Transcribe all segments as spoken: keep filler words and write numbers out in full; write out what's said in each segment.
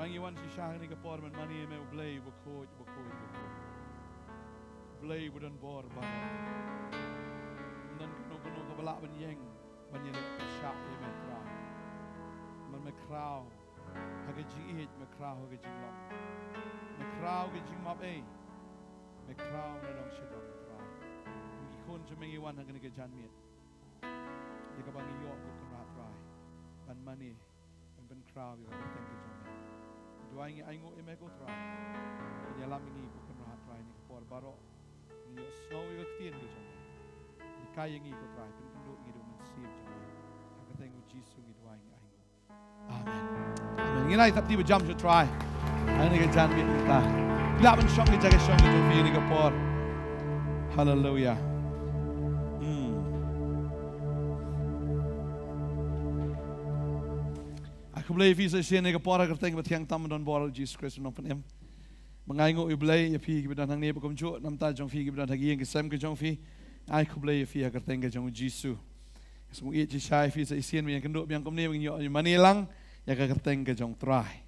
Ngi wan shisha ha kane ka por ban mane ïa me U Blei uba khuid, uba khuid, uba khuid. U Blei uba don bor baroh. Ym don kano kano kaba lah ban ïeng ban ïaleh pyrshah ïa me Trai. Namar me khraw ha ka jingïeit, me khraw ha ka jinglong. Me khraw ha ka jingmap ei. Me khraw na dong sha dong Trai. Ngi khun jong me ngi wan ha kane ka janmiet. Ïa kaba ngi ïoh ko Kynrad Trai ban mane, ban pynkhraw ïa ka kyrteng ka jong me. Ngi duwai ngi ainguh ïa me ko Trai. Pynïalam ïa ngi ko Kynrad Trai ha kane ka por baroh. Ngi ïohsngew ïa ka ktien ka jong me. Hikai ïa ngi ko Trai, pynkynduh ïa ngi da U Mynsiem jong me. Ha ka kyrteng U Jisu ngi duwai ngi ainguh. Amen. Amen. Ngin ai tap ti ba jam sha U Trai. Ha kane ka janmiet mynta. Lah ban shong ka jaka shong ka jong phi ha kane ka por. Haleluya. Hmm. Ai khublei ïa phi sa shisien ha kane ka por ha ka kyrteng ba thiang tam, don bor U Jisu Khrist u nongpynim. Ba nga ainguh ïa U Blei ïa phi kiba don hangne, ba kumjuh na ka bynta jong phi kiba don ha ki ïing ki sem ki jong phi. Ai khublei ïa phi ha ka kyrteng ka jong U Jisu. Nga sngewbha ïeit shisha ïa phi sa shisien ba ïakynduh biang kumne ba ngin ïoh ïa mane lang ïa ka kyrteng ka jong U Trai.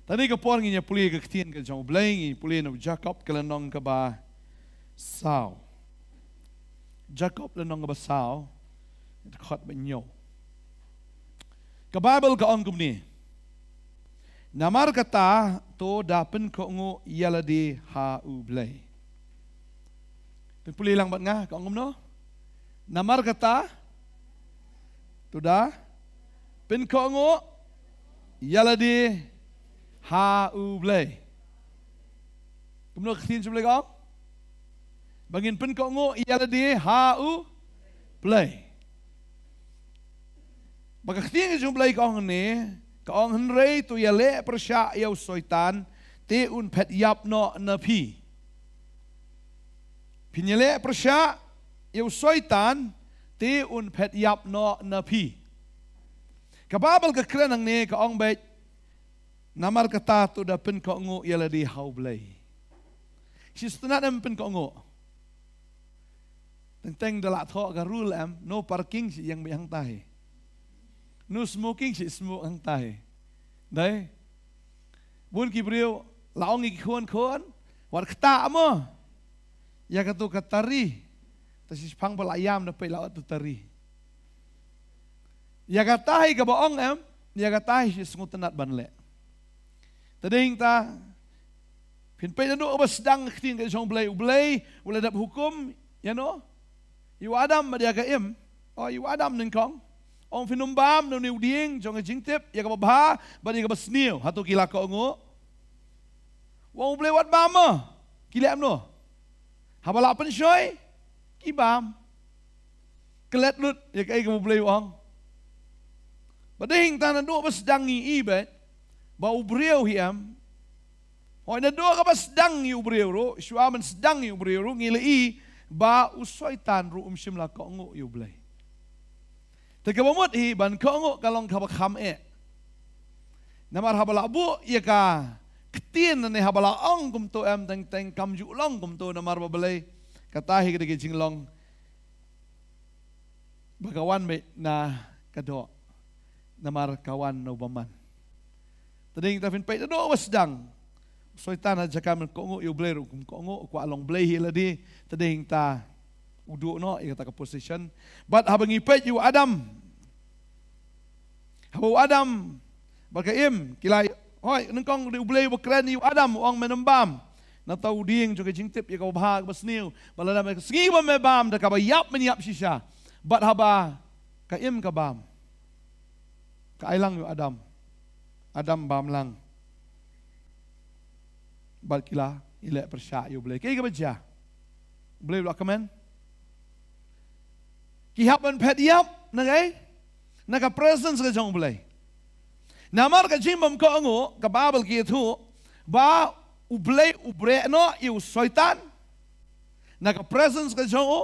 Te ha kane ka por ngin ïa pule ïa ka ktien ka jong U Blei, ngin pule na u Jakob ka lynnong kaba saw. Jakob lynnong kaba saw, dkhot ba hynñiew. Ka Baibl ka ong kumne. Namar kata to da pynkohnguh ïa lade ha U Blei. Pynpule lang bad nga, ka ong kumno? Namar kata to da pynkohnguh ïa lade ha U Blei. Kumno ka ktien jong U Blei ka ong? Ba ngin pynkohnguh ïa lade ha U Blei. Ba ka ktien ka jong U Blei ka ong hangne, ka ong hynrei to ïaleh pyrshah ïa u Soitan, te un phet ïap noh na phi. Phin ïaleh pyrshah ïa u Soitan, te un phet ïap noh na phi. Ka Baibl ka kren hangne ka ong beit, namar kata to da pynkohnguh ïa lade ha U Blei. Shi sngewtynnat em pynkohnguh? Teng teng da lah thoh ka rule em, no parking shi ïeng beit hangtai. No smoking shi smoke hangtai. Dei? Bun ki briew la ong ïa ki khun khun, wat ktah mo ïa kato ka tari. Te shi shipang ba la ïam da peit la ot tu tari. Ïa kata hi kaba ong em, ïa kata hi shi sngewtynnat ban leh. Te dei hangta phin peit naduh kaba sdang ka ktien ka jong U Blei, U Blei u la dep hukum ïa no? Ïa u Adam bad ïa ka Im. O, ïa u Adam nyngkong. Ong phin ym bam na une u dieng jong ka jingtip ïa kaba bha bad ïa kaba sniew. Hato ki la kohnguh? U ong U Blei wat bam mo. Ki leh kumno? Haba la pynshoi ki bam. Klet lut ïa kaei kaba U Blei u ong. Bad dei hangta naduh ba sdang ngi i beit ba u briew hi em. Hooid, naduh kaba sdang ïa u briew ruh, shuwa ban sdang ïa u briew ruh ngi la i ba u Soitan ruh um shym la kohnguh ïa U Blei. Te kaba mut hi ban kohnguh ka long kaba kham eh. Namar haba la buh ïa ka ktien ne haba la ong kumto em, teng teng kam ju long kumto, namar ba balei? Kata hi ka dei ka jinglong ba ka wan beit na ka doh, namar ka wan na u bymman. Te dei hangta phin peit naduh ba sdang u Soitan ha jaka ban kohnguh ïa U Blei ruh um kohnguh, u kwah long blei hi ïa lade. Te dei hangta u duh noh ïa kata ka position. Bad haba ngi peit ïa u Adam, haba u Adam bad ka Im ki la, hooid, nyngkong dei U Blei uba kren ïa u Adam, u ong men ym bam na uta u dieng jong ka jingtip ïa kaba bha kaba sniew. Bad lada me, ka sngi ba me bam da kaba ïap men ïap shisha. Bad haba ka Im ka bam, ka ai lang ïa u Adam. Adam bam lang. Bad ki la ïaleh pyrshah ïa U Blei. Kaei kaba jia? U Blei u la kmen. Ki hap ban phet ïap na kaei? Na ka presence ka jong U Blei. Namar ka jingbym kohnguh, ka Baibl ka ïathuh ba U Blei u beh noh ïa u Soitan na ka presence ka jong u.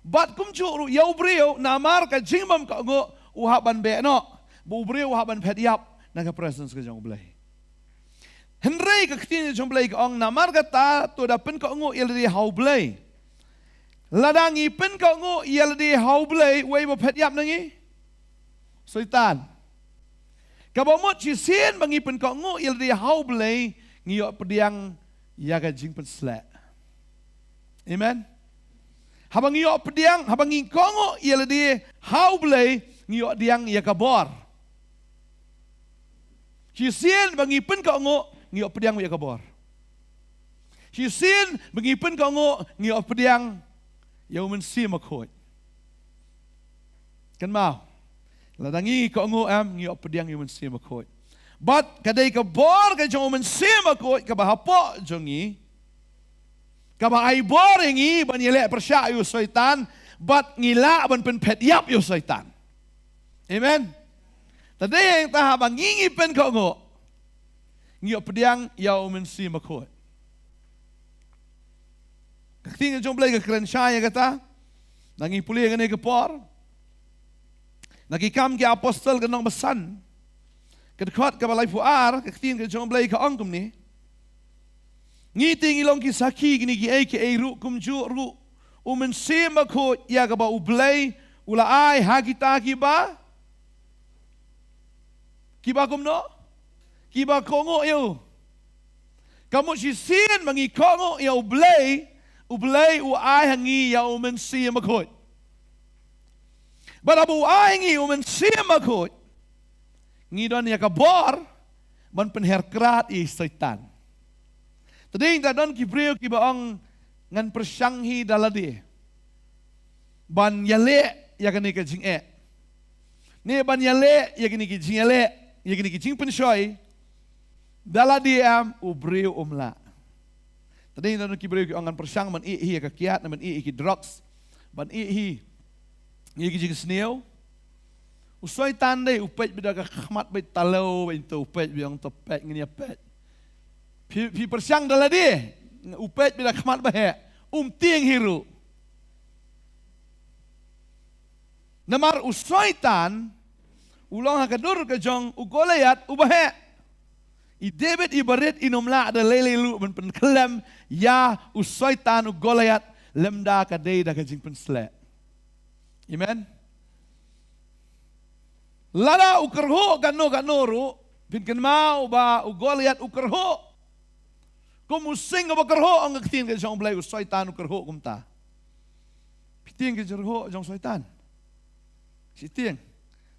Bad kumjuh ruh ïa u briew, namar ka jingbym kohnguh, u hap ban beh noh. Ba u briew u hap ban phet ïap na ka presence ka jong U Blei. Hynrei ka ktien jong U Blei ka ong, namar kata to da pynkohnguh ïa lade ha U Blei. Lada ngi pynkohnguh ïa lade ha U Blei, uei ba phet ïap na ngi? Soitan. Kaba mut shisien ba ngi pynkohnguh ïa lade ha U Blei, ngi ïoh pdiang ïa ka jingpynsleh. Amen. Haba ngi ïoh pdiang, haba ngi kohnguh ïa lade ha U Blei, ngi ïoh pdiang ïa ka bor. Shisien ba ngi pynkohnguh, ngi ïoh pdiang ïa ka bor. Shisien ba ngi pynkohnguh, ngi ïoh pdiang ïa U Mynsiem Bakhuid. Kynmaw, lada ngi kohnguh em, ngi ïoh pdiang ïa U Mynsiem Bakhuid. Bad ka dei ka bor ka jong U Mynsiem Bakhuid kaba hapoh jong ngi, kaba ai bor ïa ngi ban ïaleh pyrshah ïa u Soitan, bad ngi lah ban pynphet ïap ïa u Soitan. Amen. Te dei hangta haba ngi ngi pynkohnguh, ngi ïoh pdiang ïa U Mynsiem Bakhuid. Ka ktien ka jong U Blei ka kren shai ïa kata. Lada ngi pule ïa kane ka por, na Ki Kam ki Apostol ka lynnong ba san, ka dkhot kaba laiphew ar, ka ktien ka jong U Blei ka ong kumne: Ngi te ngi long ki sakhi kine kiei kiei ruh, kumjuh ruh U Mynsiem Bakhuid ïa kaba U Blei u la ai ha kita kiba, kiba kumno? Kiba kohnguh ïa u. Ka mut shisien ba ngi kohnguh ïa U Blei, U Blei u ai ha ngi ïa U Mynsiem Bakhuid. Bad haba u ai ha ngi U Mynsiem Bakhuid, ngi don ïa ka bor ban pynher krad ïa u Soitan. Te dei hangta don ki briew kiba ong, ngan pyrshang hi da lade ban ïaleh ïa kane ka jingeh, ne ban ïaleh ïa kine ki jingïaleh, ïa kine ki jingpynshoi da lade em, u briew um lah. Te dei hangta don ki briew ki ong, ngan pyrshang ban ïeh hi ïa ka kiad, ban ïeh hi ki drugs, ban ïeh hi ïa ki jingsniew. U Soitan dei u peit beit da ka khmat beit talo, beit to u peit beit, ong to peit, ngin ïa peit. Phi, phi pyrshang da lade, u peit beit da khmat ba heh, um tieng hi ruh. Namar u Soitan u long ha ka dur ka jong u Goliath uba heh. I David iba rit in ym lah da lei lei ruh ban pynkhlem ïa u Soitan u Goliath lymda ka dei da ka jingpynsleh. Amen. Lada u kyrhuh kano kano ruh, phin kynmaw ba u Goliath u kyrhuh kum u sing kaba kyrhuh, ong ka ktien ka jong U Blei, u Soitan u kyrhuh kumta. Phi tieng ka jingkyrhuh jong u Soitan? Shi tieng.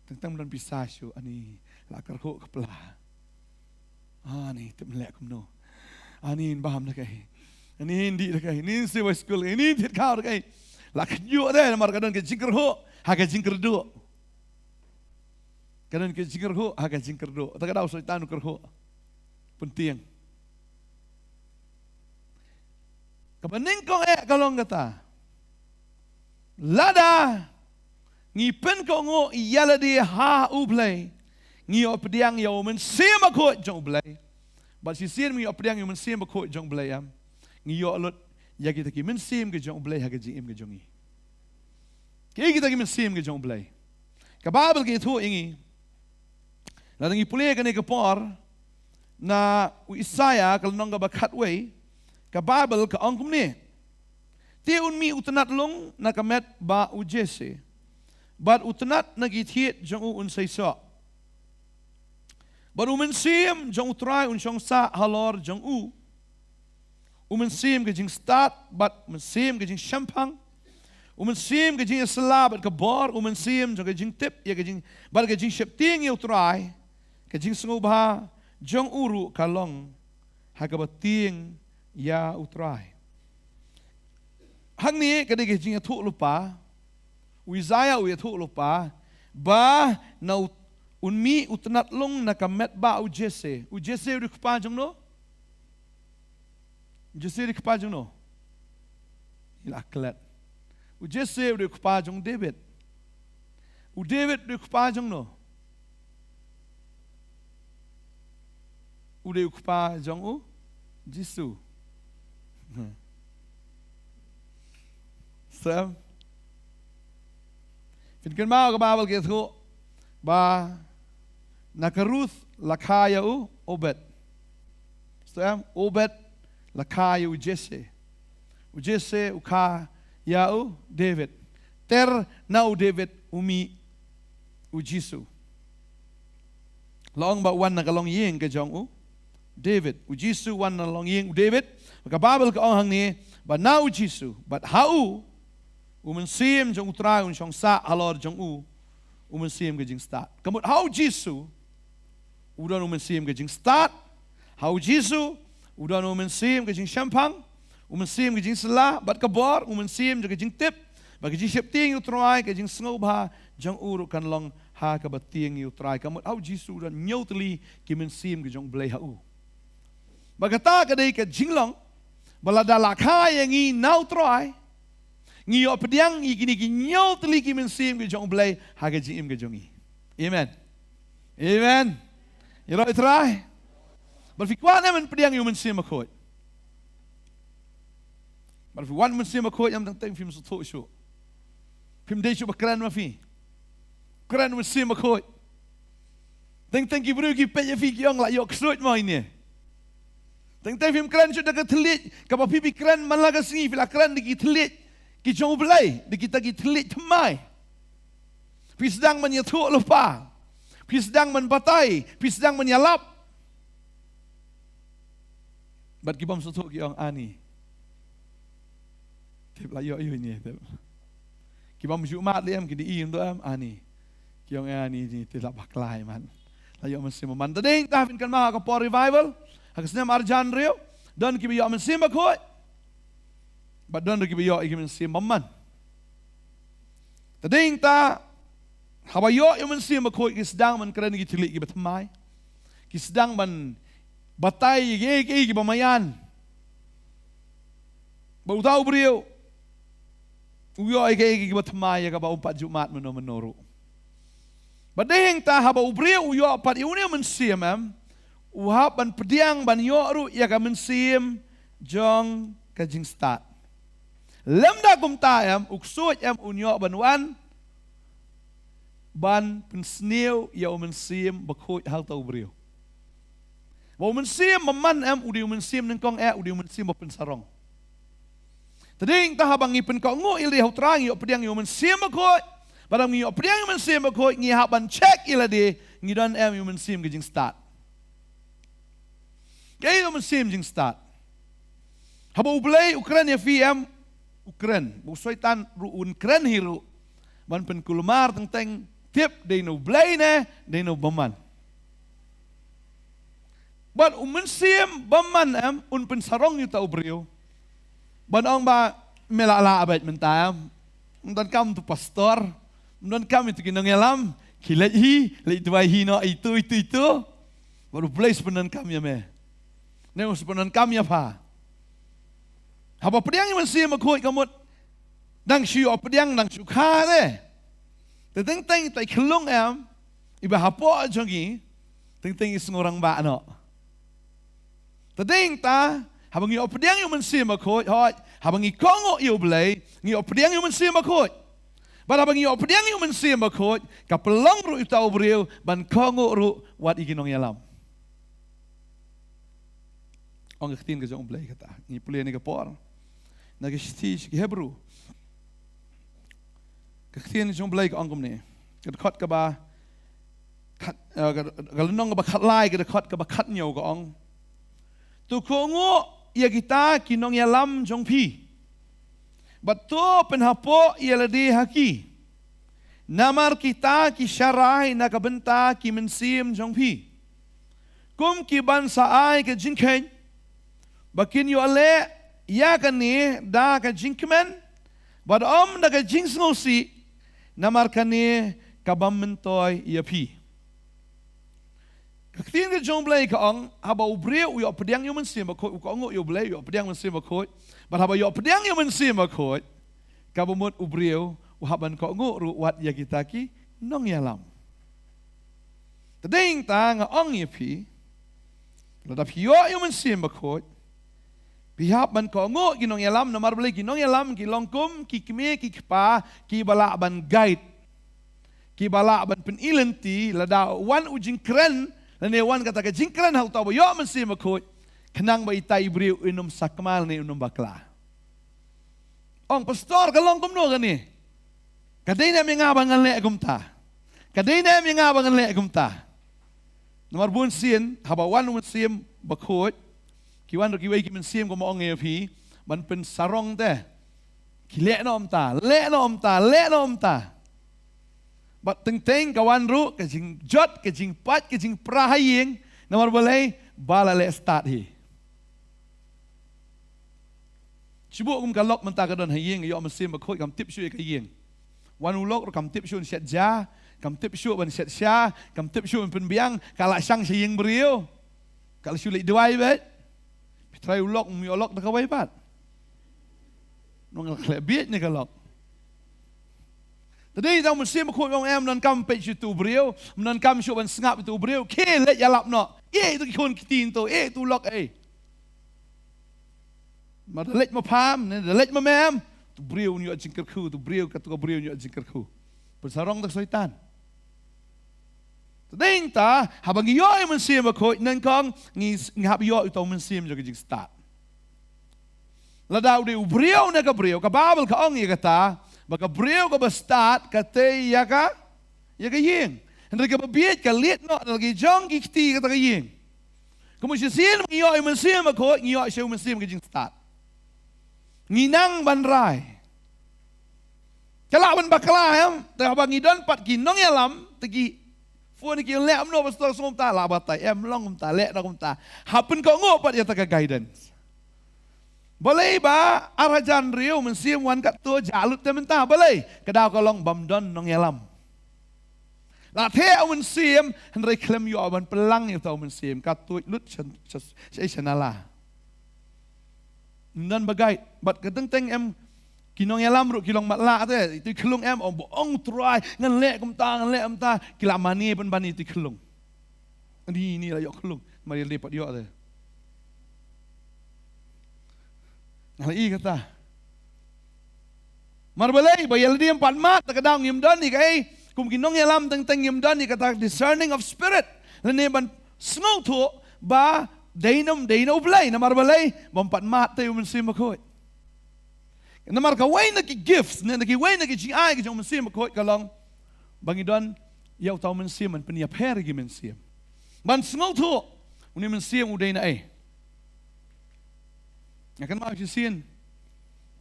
Tang tang don pisa shuh, ani la kyrhuh ka pla. Ani tip leh kumno. Ani in bam da kaei. Ani in dih da kaei. Ani in siewai skul. Ani in thied khaw da kaei. La khyndiat de namar ka don ka jingkyrhuh ha ka jingkyrduh. Ka don ka jingkyrhuh ha ka jingkyrduh. Te ka dei u Soitan u kyrhuh. Pyntieng. Kaba nyngkong eh ka long kata. Lada ngi pynkohnguh ïa lade ha U Blei, ngi ïoh pdiang ïa U Mynsiem Bakhuid jong U Blei. Bad shisien ngi ïoh pdiang ïa U Mynsiem Bakhuid jong U Blei em, ngi ïoh lut ïa kita ki mynsiem ki jong U Blei ha ka jingim ka jong ngi. Ki, kita ki mynsiem ki jong U Blei. Ka Baibl ka ïathuh ïa ngi, lada ngi pule kane ka por, na u Isaïah ka lynnong kaba khatwei, ka Baibl ka ong kumne: Te un mih u tnat lung na ka met ba u Jesse, bad u tnat na ki thied jong u un seisoh. Bad U Mynsiem jong U Trai un shong sah halor jong u. U Mynsiem ka jingstad bad U Mynsiem ka jingshemphang, U Mynsiem ka jingïasylla bad ka bor, U Mynsiem jong ka jingtip ïa ka jing, bad ka jingsheptieng ïa U Trai, ka jingsngewbha jong u ruh ka long ha kaba tieng ïa U Trai. Hangne ka dei ka jingïathuhlypa, u Isaïah u ïathuhlypa ba na u, un mih u tnat lung na ka met ba u Jesse. U Jesse u dei u kpa jong no? U Jesse u dei u kpa jong no? Ila klet. U Jesse u dei u kpa jong David. U David u dei u kpa jong no? U dei u kpa jong u Jisu. Stem. Phin kynmaw ka Baibl ka ïathuh ba na ka Ruth la kha ïa u Obed. Stem, Obed la kha ïa u Jesse. U Jesse u kha ïa u David. Ter na u David u mih u Jisu. La ong ba u wan na ka longïing ka jong u David. U Jisu u wan na longïing u David. Ka Baibl ka ong hangne ba na u Jisu, bad ha u, u Mynsiem jong U Trai un shong sah halor jong u, u mynsiem ka jingstad. Ka mut ha u Jisu u don u mynsiem ka jingstad. Ha u Jisu u don u mynsiem ka jingshemphang, u mynsiem ka jingsylla bad ka bor, u mynsiem jong ka jingtip bad ka jingsheptieng ïa U Trai, ka jingsngewbha jong u ruh kan long ha kaba tieng ïa U Trai. Ka mut ha u Jisu u don hynñiew tylli ki mynsiem ka jong U Blei ha u. Bad kata ka dei ka jinglong ba lada la kha ïa ngi na U Trai, ngi ïoh pdiang ïa kine ki hynñiew tylli ki mynsiem ki jong U Blei ha ka jingim ka jong ngi. Amen. Amen. Ïaroh ïa U Trai. Bad phi kwah ne em ban pdiang ïa u Mynsiem Bakhuid? Bad phi wan Mynsiem Bakhuid, em, teng teng phim sngewthuh shuh. Phim dei shuh ba kren ma phi. Kren Mynsiem Bakhuid. Teng teng ki briew ki peit ïa phi ki ong, la ïoh ksuid mo ine. Teng teng phim kren shuh da ka thylliej kaba phi phi kren man la ka sngi, phi la kren da ki thylliej ki jong U Blei, da kita ki thylliej thymmai. Phi sdang ban ïathuh lypa. Phi sdang ban batai, phi sdang ban ïalap. Bad ki bym sngewthuh ki ong, ani, tip la ïoh ïa ine, tip. Ki bym ju mad lei em, ki dei i ïa u, em, ani. Ki ong, ani, ni te la bakla ïa man. La ïoh Mynsiem Bymman. Te dei ta phin kynmaw ha ka por revival ha ka snem arhajar hynriew, don kiba ïoh Mynsiem Bakhuid bad don ruh kiba ïoh ïa ki mynsiem bymman. Te dei ta haba ïoh ïa u Mynsiem Bakhuid ki sdang ban kren ki thylliej kiba thymmai. Ki sdang ban batai ïa kiei kiei kiba maïan. Bad uta u briew u ïoh ïa kiei kiei kiba thymmai ïa kaba um pat ju mad mynno mynno ruh. Bad dei ta haba u briew u ïoh pat ïa une u mynsiem, em, u hap ban pdiang ban ïoh ruh ïa ka mynsiem jong ka jingstad. Lymda kumta, em, u ksuid, em, un ïoh ban wan ban pynsniew ïa u Mynsiem Bakhuid ha uta u briew. Ba u mynsiem bymman, em, u dei u mynsiem nyngkong eh, u dei u mynsiem ba pynsarong. Te dei ta haba ngi pynkohnguh ïa lade ha U Trai, ngi ïoh pdiang ïa u Mynsiem Bakhuid. Bad haba ngi ïoh pdiang ïa u Mynsiem Bakhuid, ngi hap ban check ïa lade, ngi don em ïa u mynsiem ka jingstad. Kaei u mynsiem jingstad? Haba U Blei u kren ïa phi, em, u kren. Ba u Soitan ruh un kren hi ruh ban pynkulmar teng teng, tip dei na U Blei ne dei na u bymman. Bad u mynsiem bymman, em, un pynsarong ïa uta u briew ban ong ba me la lah beit mynta, em. Ym donkam tu pastor, ym donkam itu ki nongïalam, ki leit hi, leit duwai hi noh, itu, itu, itu. Bad U Blei u shu pyndonkam ïa me, ne u shu pyndonkam ïa pha. Haba pdiang ïa u Mynsiem Bakhuid ka mut dang shu ïoh pdiang, dang shu kha ne. Te teng teng ita i khyllung, em, iba hapoh jong ngi, teng teng i sngew rangbah noh. Te dei ta haba ngi ïoh pdiang ïa u Mynsiem Bakhuid, hooid, haba ngi kohnguh ïa U Blei, ngi ïoh pdiang ïa u Mynsiem Bakhuid. Bad haba ngi ïoh pdiang ïa u Mynsiem Bakhuid, ka pynlong ruh ïa uta u briew ban kohnguh ruh wat ïa ki nongïalam. Ong ka ktien ka jong U Blei kata, ngi pule ne ka por na ka shithi sha ki Hebru. Ka ktien jong U Blei ka ong kumne, ka dkhot kaba khat, eh, ka, ka lynnong kaba khatlai, ka dkhot kaba khathynñiew ka ong, to kohnguh ïa kita ki nongïalam jong phi, bad to pynhapoh ïa lade ha ki. Namar kita ki sharai na ka bynta ki mynsiem jong phi, kum ki ban sa ai ka jingkheiñ, ba kin ïoh leh ïa kane da ka jingkmen bad ym da ka jingsngewsih, namar kane ka bym myntoi ïa phi. Ka ktien ka jong U Blei ka ong, haba u briew u ïoh pdiang ïa u Mynsiem Bakhuid, u kohnguh ïa U Blei, u ïoh pdiang Mynsiem Bakhuid. Bad haba ïoh pdiang ïa u Mynsiem Bakhuid, kaba mut u briew u hap ban kohnguh ruh wat ïa kita ki nongïalam. Te dei ta nga ong ïa phi, lada phi ïoh ïa u Mynsiem Bakhuid, phi hap ban kohnguh ki nongïalam, namar balei? Ki nongïalam ki long kum ki kmie ki kpa kiba lah ban guide, kiba lah ban pyni lynti lada wan u jingkren, lane wan kata ka jingkren ha uta uba ïoh Mynsiem Bakhuid, khnang ba itai i briew un ym sakma lane un ym bakla. Ong, pastor, ka long kumno kane? Ka dei ne em ïa nga ba ngan leh kumta? Ka dei ne em ïa nga ba ngan leh kumta? Namar bun sien, haba wan u Mynsiem Bakhuid, ki wan ruh kiwei ki mynsiem kumba ong ïa phi, ban pynsarong te. Ki leh noh mynta, leh noh mynta, leh noh mynta. Bad teng teng ka wan ruh, ka jingjot, ka jingpait, ka jingpra ha ïing, namar balei, ba la leh stad hi. Shu buh kum ka lok mynta ka don ha ïing, ïoh Mynsiem Bakhuid kam tip shuh ïa ka ïing. Wan u lok ruh kam tip shuh ban shet ja, kam tip shuh ban shet sha, kam tip shuh ban pynbiang, ka la shang sha ïing briew. Ka la shu leit duwai beit. Phi trai u lok, um ïoh lok da kawei pat. Nong la khleh bieit ne ka lok. Te dei tang Mynsiem Bakhuid ong em, ym donkam peit shuh ïa utu u briew, ym donkam shuh ban sngap ïa utu u briew, khie leit ïalap noh. Ïeh ïa utu ki khun ki ktien to, ïeh ïa utu u lok ei. Ma da leit ma pham, ne da leit ma mem, utu u briew un ïoh jingkyrkhu, utu u briew, katu ka briew un ïoh jingkyrkhu. Pynsarong da ka Soitan. Te dei nangta, haba ngi ïoh ïa u Mynsiem Bakhuid, nyngkong, ngi, ngi hap ïoh ïa uta u mynsiem jong ka jingstad. Lada u dei u briew ne ka briew, ka Baibl ka ong ïa kata, ba ka briew kaba stad, ka tei ïa ka, ïa ka ïing. Hynrei kaba bieit, ka leit noh, na la ki jong ki kti kata ka ïing. Kumno shisien ngi ïoh ïa u Mynsiem Bakhuid, ngi ïoh sha u mynsiem ka jingstad. Ngi nang ban rai. Ka lah ban bakla em, te haba ngi don pat ki nongïalam, te ki phone ki leh kumno pastor sngewthuh, lah batai em, long kumta, leh noh kumta. Hap pynkohnguh pat ïa kata ka guidance. Balei ba ar hajar hynriew mynsiem wan katto, jah lut te mynta, balei? Ka daw ka long bym don nongïalam. La theh u mynsiem, hynrei khlem ïoh ban pynlang ïa uta u mynsiem, ka tuid lut sha, sha, sha, sha nala. Ym don ba guide, bad ka teng teng em, ki nongïalam ruh ki long matlah te, ïa uto i khyllung em, ong ba ong u Trai, ngan leh kumta, ngan leh kumta, ki la mane pynban ïa uto i khyllung. Ani, ani la ïoh khyllung, namar ïa lade pat ïoh te. Nga la i kata. Namar balei, ba ïa lade ym pat mad, te ka daw ngim don ïa kaei, kum ki nongïalam teng teng ngim don ïa kata discerning of spirit. Lane ban sngewthuh, ba dei ne ym dei na u Blei, namar balei, bym pat mad te ïa u Mynsiem Bakhuid. Namar kawei na ki gifts, ne na kiwei na ki jingai ki jong u Mynsiem Bakhuid ka long, ba ngi don ïa uta u mynsiem ban pynïapher ïa ki mynsiem. Ban sngewthuh, une u mynsiem u dei na ei. Nga kynmaw shisien,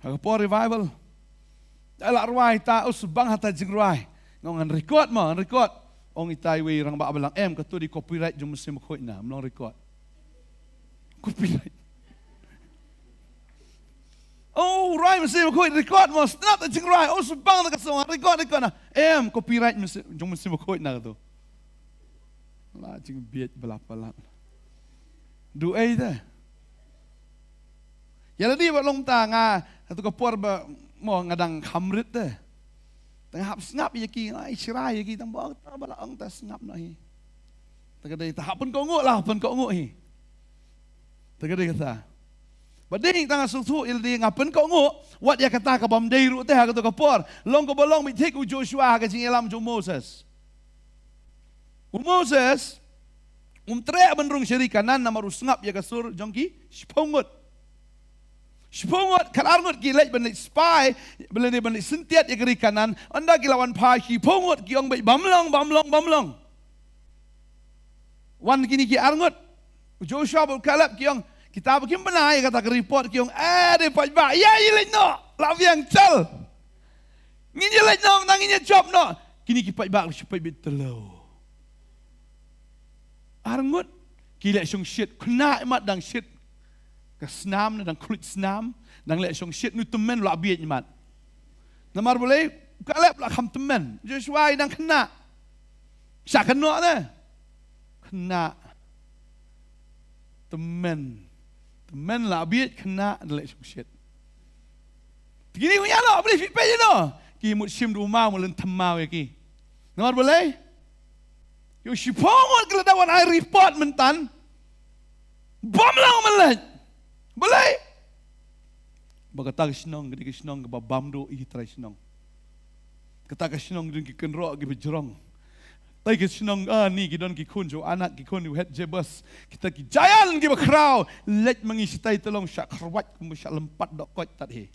ha ka por revival. Ai la rwai ta, u sbang ha ta jingrwai. Nga ong ngan record mo, ngan record. Ong ita iwei i rangbah balang em, kato dei copyright jong u Mynsiem Bakhuid na, ym long record. Copyright. Oh, rwai Mynsiem Bakhuid, record mo, stop ta jingrwai. Oh, sbang ta ka song, record, record na. Em, copyright Mynsiem, jong u Mynsiem Bakhuid na kato. La jingbieit ba la palat. Duh ei te. Ïa lade ba long ta nga, ha kato ka por ba mo nga dang kham rit te. Te nga hap sngap ïa ki, nga ai shrai ïa ki, tang ba, ta ba la ong ta sngap noh hi. Te ka dei ta hap pynkohnguh la, pynkohnguh hi. Te ka dei kata. Ba dei tang nga sngewthuh ïa lade nga pynkohnguh, wat ïa kata ka bym dei ruh te ha kato ka por. Long kaba long beit thik u Joshua ha ka jingïalam jong u Moses. U Moses, um treh ban rung sha ri Kanaan namar u sngap ïa ka sur jong ki shiphew ngut. Shiphew ngut, khatar ngut ki leit ban leit spy, ban leit, ban leit syntiat ïa ka ri Kanaan, ynda ki la wan phai shiphew ngut ki ong beit bym long, bym long, bym long. Wan kine ki ar ngut, u Joshua bad u Kaleb ki ong, kita ba kim bna ïa kata ka report ki ong, eh, dei paidbah, ïa, ïa leit noh, la biang chal. Ngin ïa leit noh, nang ngin ïa jop noh. Kine ki paidbah, ki paidbah tyllew. Ar ngut, ki leh shong shit, khynnah mat dang shit. Ka snam, na dang khluit snam, dang leh shong shit, nu tymmen la bieit mat. Namar balei, u Kaleb la kham tymmen, Joshua i dang khynnah. Sha kynnoh ne. Khynnah. Tymmen. Tymmen la bieit khynnah da leh shong shit. Te kine ki ïa noh, balei phi peit ïa noh. Ki mut shim da u maw, mut lyntham maw ïa ki. Namar balei? Ïoh shiphew ngut ki la dep wan ai report mynta. Bym long ban leit. Balei? Ba kata ka shnong, ka dei ka shnong kaba bam duh ïa ki trai shnong. Kata ka shnong don ki kynroh kiba jrong. Te ka shnong, ah, ni ki don ki khun jong u Anak, ki khun jong u Het Jebus. Kita ki giant kiba khraw. Leit ma ngi shatai te long shah kyrwat kumba shah lympat dohkoit tat hi.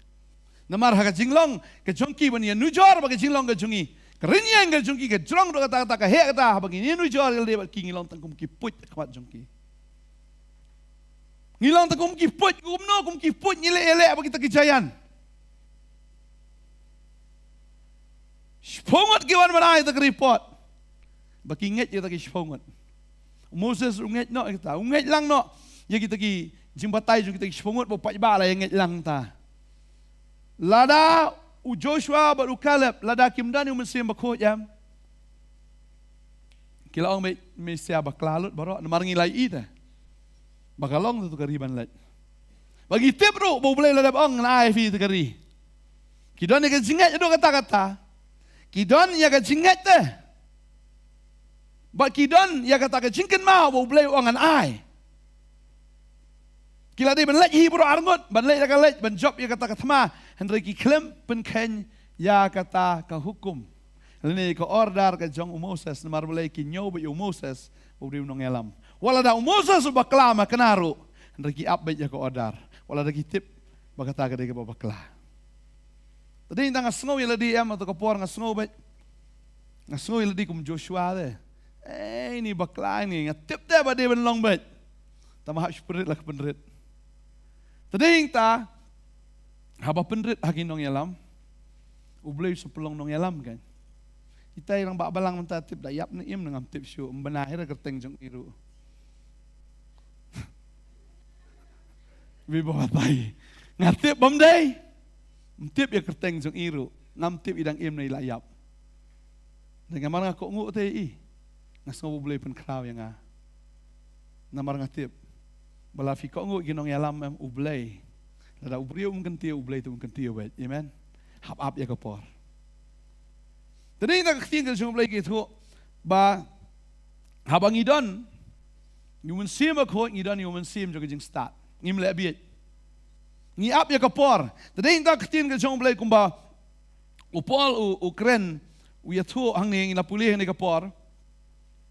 Namar ha ka jinglong ka jong ki ban ïanujor bad ka jinglong ka jong ngi. Ka rynïeng ka jong ki ka jrong ruh kata kata, ka heh kata, haba ngin ïanujor ïa lade bad ki, ngi long tang kum ki puit ha khmat jong ki. Ngi long tang kum ki puit, kumno kum ki puit ngi leh ïaleh bad kita ki giant. Shiphew ngut ki wan ban ai ïa kita ki report ba ki ngeit ïa kita ki shiphew ngut. U Moses u ngeit noh ïa kita, u ngeit lang noh ïa kita ki jingbatai jong kita ki shiphew ngut, ba u paidbah la ïa ngeit lang ta. Lada u Joshua bad u Caleb, lada kim don ïa u Mynsiem Bakhuid em, ki la ong, "Mei, mei, sha bakla lut baroh, namar ngi la ïohi te ba ka long tu ka ri ban leit." Ba ngi tip ruh ba U Blei la dep ong, "Ngan ai ïa phi tu ka ri." Ki don ïa ka jingngeit haduh katta katta. Ki don ïa ka jingngeit te. Bad ki don ïa kata ka jingkynmaw ba U Blei u ong, "Ngan ai." Ki la dei ban leit hi baroh arngut, ban leit la ka leit, ban jop ïa kata ka thma, hynrei ki khlem pynkheiñ ïa kata ka hukum lane ka order ka jong u Moses, namar balei? Ki ñiew beit ïa u Moses ba u dei u nongïalam. Wat la da u Moses u bakla ma kane ruh, hynrei ki ap beit ïa ka order, wat la da ki tip ba kata ka dei kaba bakla. Te dei tang nga sngew ïa lade em, ha kata ka por nga sngew beit, nga sngew ïa lade kum Joshua te. "Ei, ine i bakla ine, nga tip te ba dei ban long beit." Tangba hap shu pynrit la ka pynrit. Te dei ta, haba pynrit ha ki nongïalam, U Blei u sa pynlong nongïalam kan. Itai rangbah balang mynta, tip da ïap ne im ne ngam tip shuh, ym bna hi ïa ka kyrteng jong i ruh. Bad ba batai, nga tip bym dei. Ym tip ïa ka kyrteng jong i ruh, ngam tip i dang im ne i la ïap. Namar nga kohnguh te ïa i, nga sngew ba U Blei u pynkhraw ïa nga. Namar nga tip ba la phi kohnguh ïa ki nongïalam em, U Blei, lada u briew um kyntiew, U Blei te un kyntiew beit. Amen. Hap ap ïa ka por. Te dei ta ka ktien ka jong U Blei ka ïathuh ba haba ngi don ïa u Mynsiem Bakhuid, ngi don ïa u mynsiem jong ka jingstad. Ngim leh bieit. Ngi ap ïa ka por. Te dei ta ka ktien ka jong U Blei kumba u Paul u, u kren, u ïathuh hangne, ngi la pule hangne ka por.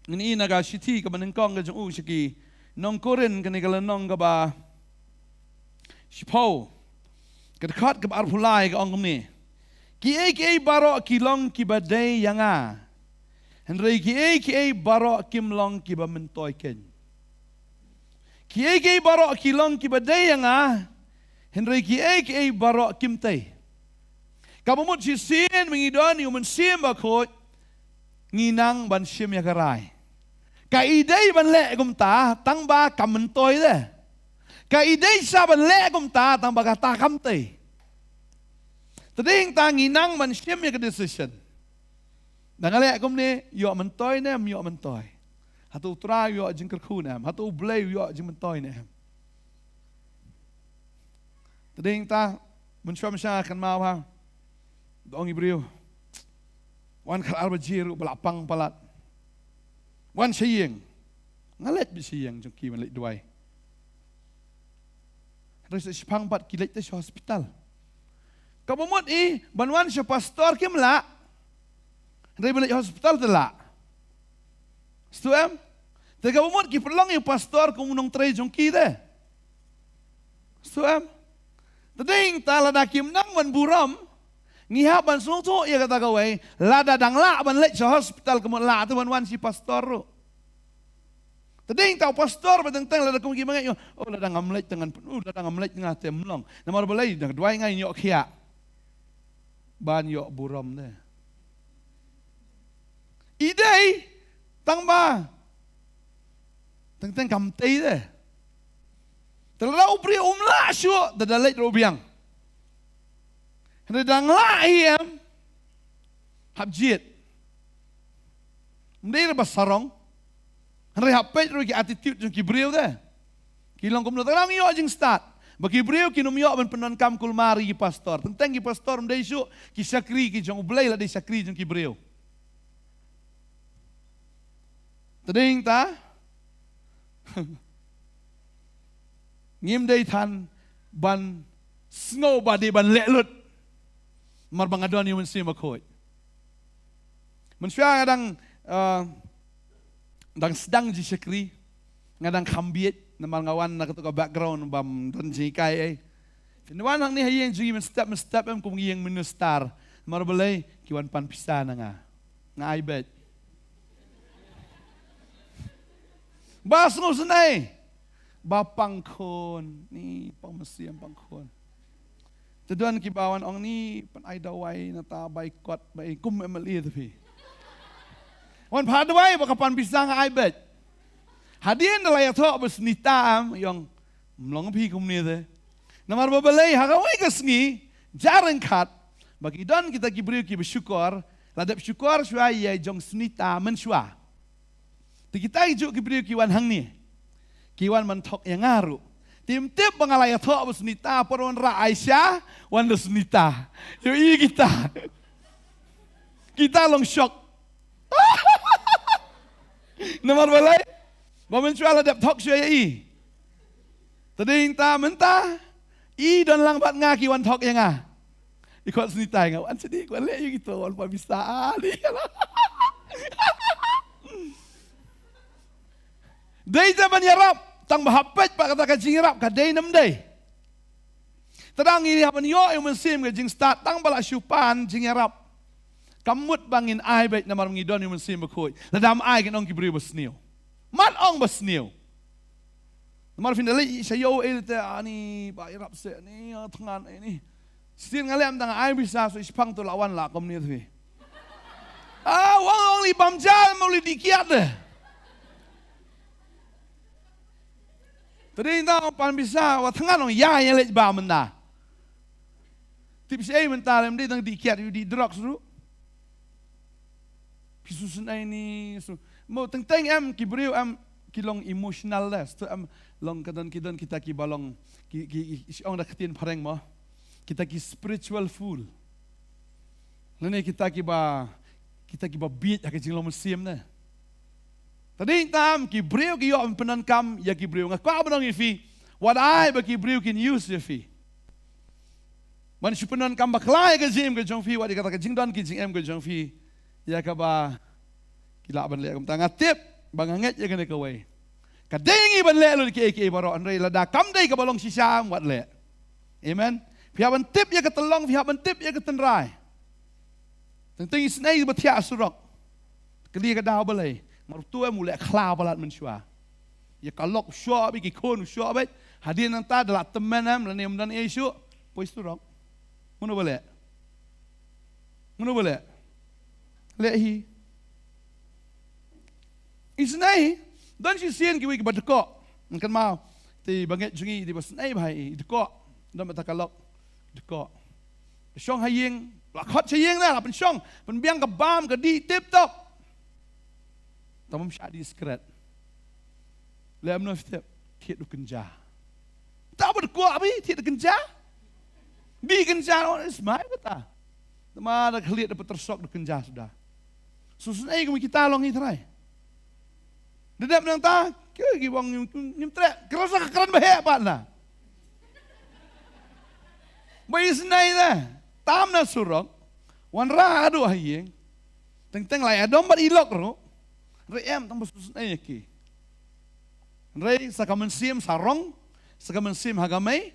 Ngi i na ka shithi kaba nyngkong ka jong u sha ki nong Korinth, kane ka lynnong kaba shiphew, ka dkhot kaba arphew lai, ka ong kumne: "Kiei kiei baroh ki long kiba dei ïa nga, hynrei kiei kiei baroh kim long kiba myntoi keiñ. Kiei kiei baroh ki long kiba dei ïa nga, hynrei kiei kiei baroh kim tei." Kaba mut shisien ba ngi don ïa u Mynsiem Bakhuid, ngi nang ban shim ïa ka rai. Ka i dei ban leh kumta, tangba kam myntoi de. Ka i dei sa ban leh kumta, tangba kata kam tei. Te dei ta ngi nang ban shim ïa ka decision. Da nga leh kumne, ïoh myntoi ne em ïoh myntoi? Hato U Trai u ïoh jingkyrkhu ne em? Hato U Blei u ïoh jingmyntoi ne em? Te dei ta, mynshuwa mynshuwa nga kynmaw ha, da ong i briew, wan khatar baje ruh ba la pang palat. Wan sha ïing. Nga leit beit sha ïing jong ki ban leit duwai. Hynrei sa shiphang pat ki leit te sha hospital. Kaba mut i ban wan sha pastor kim lah, hynrei ban leit hospital te lah. Sngewthuh em? Te kaba mut ki pynlong ïa u pastor kum u nongtrei jong ki te. Sngewthuh em? Te dei ta lada kim nang ban burom, ngi hap ban sngewthuh ïa kata kawei, lada dang lah ban leit sha hospital, ka mut lah te ban wan sha i pastor ruh. Te dei ta u pastor ba teng teng lada kum ki ma nga, oh, lada ngam leit te ngan pyn-, oh, lada ngam leit nga te ym long. Namar balei? Da nga duwai nga ïoh khiah ban ïoh burom te. I dei, tangba teng teng kam tei te. Te lada u briew um lah shuh, te da leit ruh biang. Hynrei dang lah hi em, hap jied. Ym dei ruh ba sarong. Hynrei hap peit ruh ki attitude jong ki briew te. Ki long kumno? Te nang ïoh jingstad ba ki briew kin ym ïoh ban pyndonkam kulmar ïa ki pastor. Teng teng ki pastor ym dei shuh ki shakri ki jong U Blei, la dei shakri jong ki briew. Te dei ta, ngim dei than ban sngew ba dei ban leh lut, namar ba nga don ïa u Mynsiem Bakhuid. Mynshuwa nga dang, eh, dang sdang jingshakri, nga dang kham bieit, namar nga wan na kato ka background bym don jinghikai ei. Phin wan hangne ha ïing jong ngi mynstep mynstep em, kum ngi ïing minister. Namar balei? Ki wan pan pisa na nga. Nga ai beit. Ba sngewsynei. Ba pang khun. Ni pang mynsiem pang khun. Te don kiba wan ong ni pyn ai dawai nangta bai kot bai kum M L A te phi. Wan phah dawai ba ka pan pisa nga ai beit. Hadien da la ïathoh ba snita am ïong mlong phi kumne te. Namar ba balei ha kawei ka sngi, jar ryngkat, ba ki don kita ki briew kiba shukor, la dep shukor shuwa ïa jong snita mynshuwa. Te kita ki juh ki briew ki wan hangne. Ki wan man thok ïa nga ruh. Te ym tip ba nga la ïathoh ba snita por wan rah Aisha, wan da snita. Ïohi kita. Kita long shock. Namar balei? Ba mynshuwa la dep thok shuwa ïa i. Te dei ta mynta i don lang bad nga ki wan thok ïa nga. I khot snita nga wan sdie ko leh ïa kito wan pa bisa. Dei ta ban ïarap tang ba hap peit pat kata ka jingïarap ka dei ne ym dei. Te dang ngi hap ban ïoh ïa u mynsiem ka jingstad tang ba la shu pan jingïarap. Kam mut ba ngin ai beit namar ngi don ïa u mynsiem bakhuid. Lada ym ai kin ong ki briew ba sniew. Mat ong ba sniew. Namar phin da leit sha ïew ei te ani ba ïarap se ni thngan ei ni. Sien nga lem dang ai bisa so i shipang to la wan la kumne te. Ah, wan ong li bam ja mo li dih kiad de. Te dei nda ong pan bisa wa thngan ong ïa ïa leit ba mynta. Tip shi ei mynta lem dei dang dih kiad ïa u dih drugs ruh. Phi sngewsynei ni su. Mo teng teng em ki briew em ki long emotional less. Tu em long ka don ki don kita kiba long ki ki ki- shi ong da ka ktien phareng mo. Kita ki spiritual fool. Lane kita kiba kita kiba bieit ha ka jinglong mynsiem ne. Te dei tam ki briew ki ïoh pyndonkam ïa ki briew nga kwah ban ong ïa phi. Wat ai ba ki briew kin use ïa phi. Ban shu pyndonkam bakla ïa ka jingim ka jong phi wat ïa kata ka jingdon ki jingim ka jong phi. Ïa kaba ki lah ban leh kumta nga tip ba nga ngeit ïa kane kawei. Ka dei ngi ban leh lut kiei kiei baroh hynrei lada kam dei kaba long shisha wat leh. Amen. Phi hap ban tip ïa ka tyllong phi hap ban tip ïa ka tynrai. Teng teng isynei ba thiah surok. Kylli ka daw balei. Mar tu em u leh khlaw palat mynshuwa. Ïa ka lok u shoh beit ki khun u shoh beit. Hadien nangta da la tymmen em lane ym don ei shuh. Poi surok. Mano ba leh? Mano ba leh? Leh hi. Isynei don shisien kiwei kiba dkoh. Ngan kynmaw te ba ngeit jong ngi dei ba synei ba hai i dkoh. Don ba ta ka lok dkoh. Shong ha ïing la khot sha ïing na la pynshong pynbiang ka bam ka dih tip top. Tam bym shah dih skret. Lem no step thied u kynja. Ta ba dkoh abi thied u kynja. Dih kynja on is mai ba ta. Tama da khliet da pyntersok da kynja suda. Sngewsynei kum kita long hi trai. Da dep nangta ki ki bang ngim ngim treh. Kren sa ka kren ba heh pat na. Ba isynei da. Tam na surok. Wanrah haduh ha ïing. Teng teng la ïadom bad i lok ruh. Hynrei em tang ba sngewsynei ïa ki. Hynrei sa ka mynsiem sarong sa ka mynsiem ha ka mei.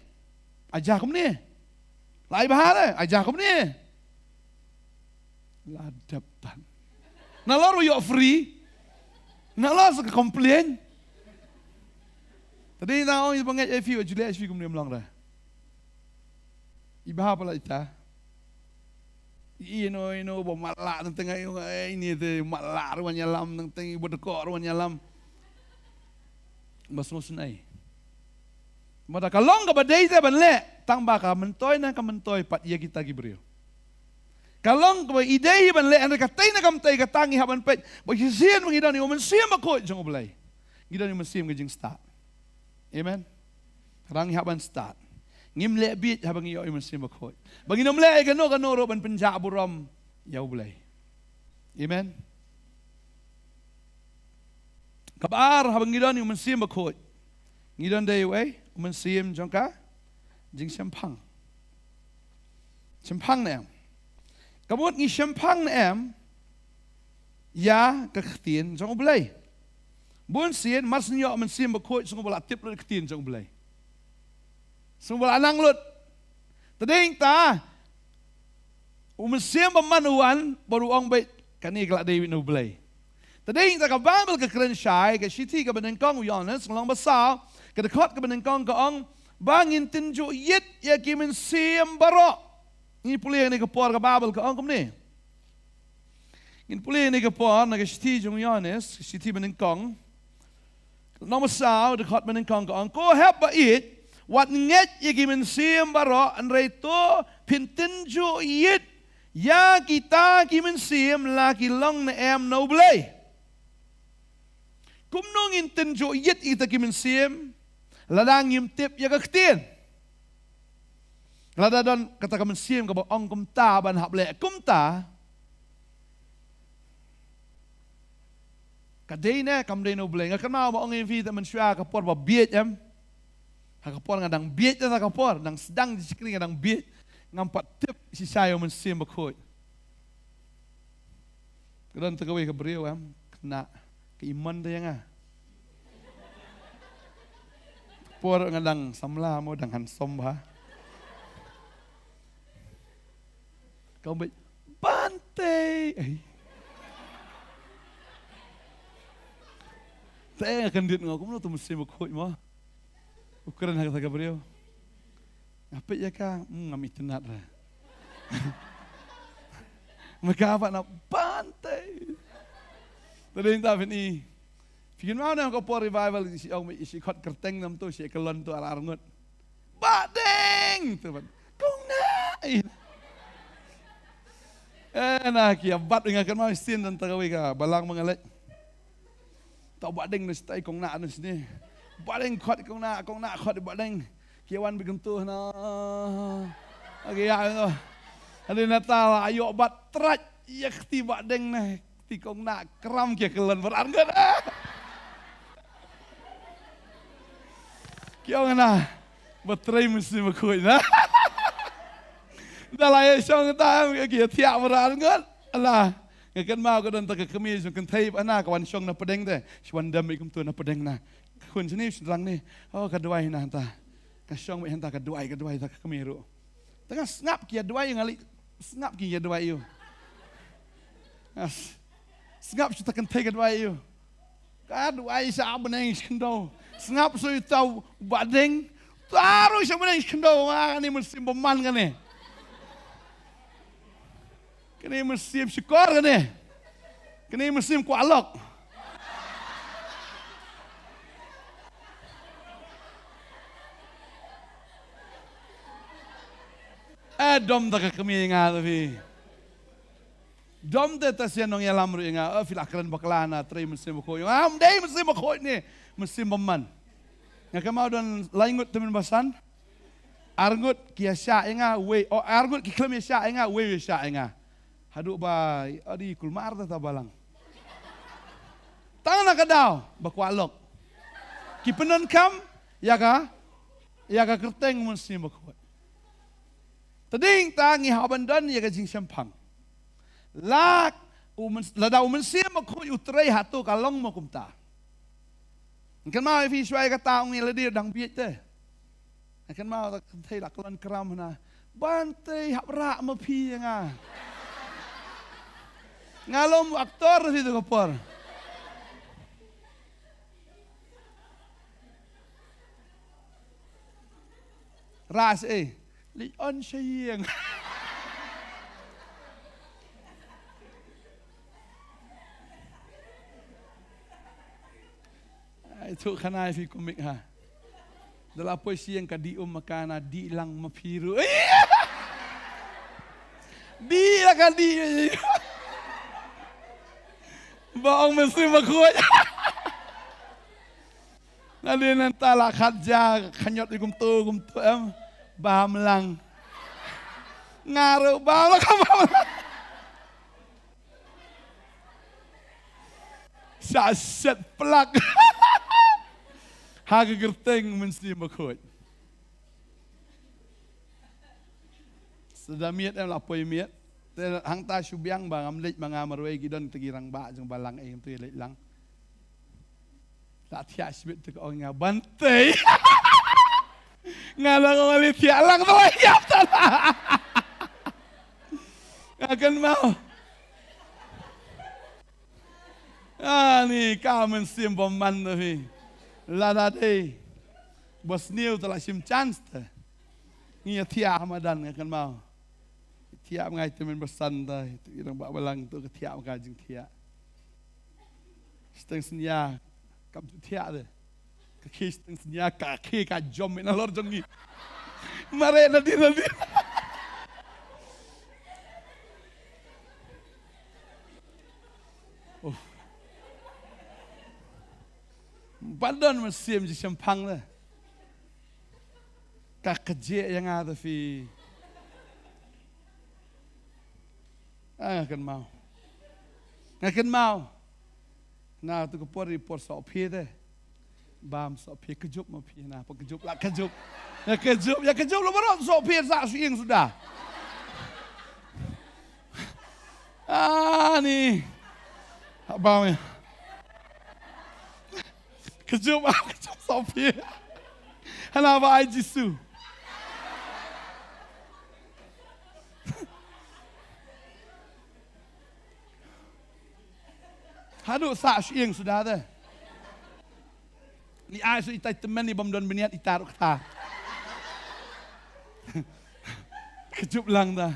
Aja kumne. Lai bha re aja kumne. La dep tan. Nalor u ïoh free. Nalor sa ka complain. Tadi na ong i ba ngeit ei phi wa Julia ei phi kumne mlong re. I bha pala ita. I no i no ba matlah teng teng ai ong ai ni te matlah ruan ïalam teng teng i ba dkoh ruan ïalam. Ba sngewsynei. Mada ka long kaba dei te ban leh tang ba ka myntoi na ka myntoi pat ïa kita ki briew. Ka long kaba i dei ban leh hynrei ka tei na ka myntoi ka tang i hap ban peit ba shisien ba ngi don ïa u mynsiem bakhuid jong U Blei. Ngi don ïa u mynsiem ka jingstad. Amen. Rang ïa ban stad. Ngim leh bieit haba ngi ïoh ïa u mynsiem bakhuid. Ba ngin ym leh ïa kano kano ruh ban pynjah burom ïa U Blei. Amen. Kaba ar haba ngi don ïa u mynsiem bakhuid. Ngi don dei wei u mynsiem jong ka jingshemphang. Shemphang ne em. Ka mut ngi shemphang ne em. Ïa ka ktien jong U Blei. Bun sien mar syn ïoh mynsiem bakhuid sngewbha la tip lut ktien jong U Blei. Sngewbha la nang lut. Tading ta u mynsiem ba man u wan ba u ong beit Kane ka la dei na U Blei. Te dei ta ka Baibl ka kren shai, ka shithi kaba nyngkong u Ïoannis, lynnong ba saw, ka dkhot kaba nyngkong ka ong, ba ngin tynjuh ïit ïa ki mynsiem baroh. Ngi pule ïa kane ka por ka Baibl ka ong kumne. Ngin pule ïa kane ka por na ka shithi jong u Ïoannis, shithi ba nyngkong. Lynnong ba saw, dkhot ba nyngkong ka ong, ko hep ba ïeit, wat ngeit ïa ki mynsiem baroh, hynrei to phin tynjuh ïit ïa kita ki mynsiem la ki long ne em na U Blei. Kumno ngin tynjuh ïit ïa kita ki mynsiem lada ngim tip ïa ka ktien? Lada don kata ka mynsiem kaba ong kumta ban hap leh kumta, ka dei ne kam dei na U Blei? Nga kynmaw ba ong ïa phi te mynshuwa ka por ba bieit em. Ha ka por nga dang bieit, ha ka por dang sdang ji shakri nga dang bieit. Ngam pat tip shisha ïa u Mynsiem Bakhuid. Ka don te kawei ka briew em, khynnah, ka imon te ïa nga. Por nga dang samla mo, dang handsome bha. Ka ong beit, Bante. Ai. Te nga kyndit, nga ong kumno te u Mynsiem Bakhuid mo. U kren ha kata ka briew. Nga peit ïa ka, hmm, ngam itynnad re. Ma ka pat na, Bante. Te dei ta phin i. Phi kynmaw ne ka por revival, shi ong, shi khot kyrteng namar to, shi kyllon to ar ar ngut. Bahdeng! To pat, Kong Nah! Eh, na ki ïa bat, nga kynmaw shisien don ta kawei ka balang ba nga leit. Ta Bahdeng na shatai, Kong Nah na shane. Bahdeng khot Kong Nah, Kong Nah khot Bahdeng. Ki wan beit kumto na. Agi ïa to. Hadien nangta la ïoh bat trai ïa kti Bahdeng na. Kti Kong Nah kram ki kyllon baroh ngut. Ki ong na, ba trei Mynsiem Bakhuid na. Da la ïa shong ta, ki ïa thiah baroh ngut. Ala, nga kynmaw ka don ta ka kmie jong kynthei ba na ka wan shong na pdeng te. Shi wan dem i kumto na pdeng na. Khun shane shynrang ne. Oh, ka duwai na ta. Ka shong beit hangta ka duwai, ka duwai ta ka kmie ruh. Te nga sngap ki ïa duwai, nga leit sngap ki ïa duwai ïa u. Nga s-, sngap shu ta kynthei ka duwai ïa u. Ka duwai sha bneng shi khyndew. Sngap shu ta u Bahdeng. Ta ruh sha bneng shi khyndew. Ah, kane mynsiem bymman kane. Kane mynsiem shukor kane. Kane mynsiem kwah lok. Eh, dom ta ka kmie nga ta phi. Dom te ta sien nongïalam ruh ïa nga. Eh, phi la kren bakla na trei Mynsiem Bakhuid. Ngam dei Mynsiem Bakhuid ne. Mynsiem bymman. Nga kynmaw don lai ngut tymmen basan. Ar ngut ki ïa shah ïa nga, wei, oh, ar ngut ki khlem ïa shah ïa nga, wei ïa shah ïa nga. Haduh ba, adi kulmar ta ta balang. Tang na ka daw ba kwah lok. Ki pyndonkam ïa ka, ïa ka kyrteng Mynsiem Bakhuid. Te dei ta ngi hap ban don ïa ka jingshemphang. Lada u Myns-, lada u Mynsiem Bakhuid u trei ha to ka long mo kumta. Nga kynmaw ïa phi shuwa ïa kata ong ïa lade dang bieit te. Nga kynmaw ta kynthei la kyllon kram na. Bante, hap rah ma phi ïa nga. Nga long actor phi tu ka por. Rah seh, eh. Leit on sha ïing. Ai, tu khana phi kumne ha. Da la poi sha ïing ka dih um ma ka na dih lang ma phi ruh. Dih la ka dih. Ba ong Mynsiem Bakhuid. Nadien nangta la khat ja khñiot ïa kumto kumto em. Bam lang. Nga ruh bam lang ka bam lang. Sa set plak. Ha ka kyrteng Mynsiem Bakhuid. Sa da miet em la poi miet. Te hangta shu biang ba ngam leit ma nga marwei ki don te ki rangbah jong balang eh tu leit lang. La thiah shibit te ka ong nga Bante. Nga la ong li thiah lang to ïap ta. Nga kynmaw. Ani ka mynsiem bymman te phi. Lada dei ba sniew te la shim chance te. Ngi ïa thiah ha madan, nga kynmaw. Thiah ma nga ïa tymmen basan te, ïa dang bah balang te ka thiah ma ka jingthiah. Shiteng synñia kam ju thiah te. Ka khie shiteng synñia, ka khie ka jom ïa nalor jong ngi. Mareh nadien nadien. Oh. Ba don mynsiem jingshemphang te. Ka kajih ïa nga te phi. Ah, nga kynmaw. Nga kynmaw. Na tu ka por, i por soh phi te. Bam soh phi, kjut ma phi na, pa kjut la kjut. Ïa kjut, ïa kjut la baroh soh phi sa shu ïeng suda. Ani. Bam ïa. Kjut, ah, kjut soh phi. Hana ba ai Jisu. Haduh sa shu ïeng suda te. Ni ai shu itai tymmen ni bym don bniat itar ukta. Kjut lang te.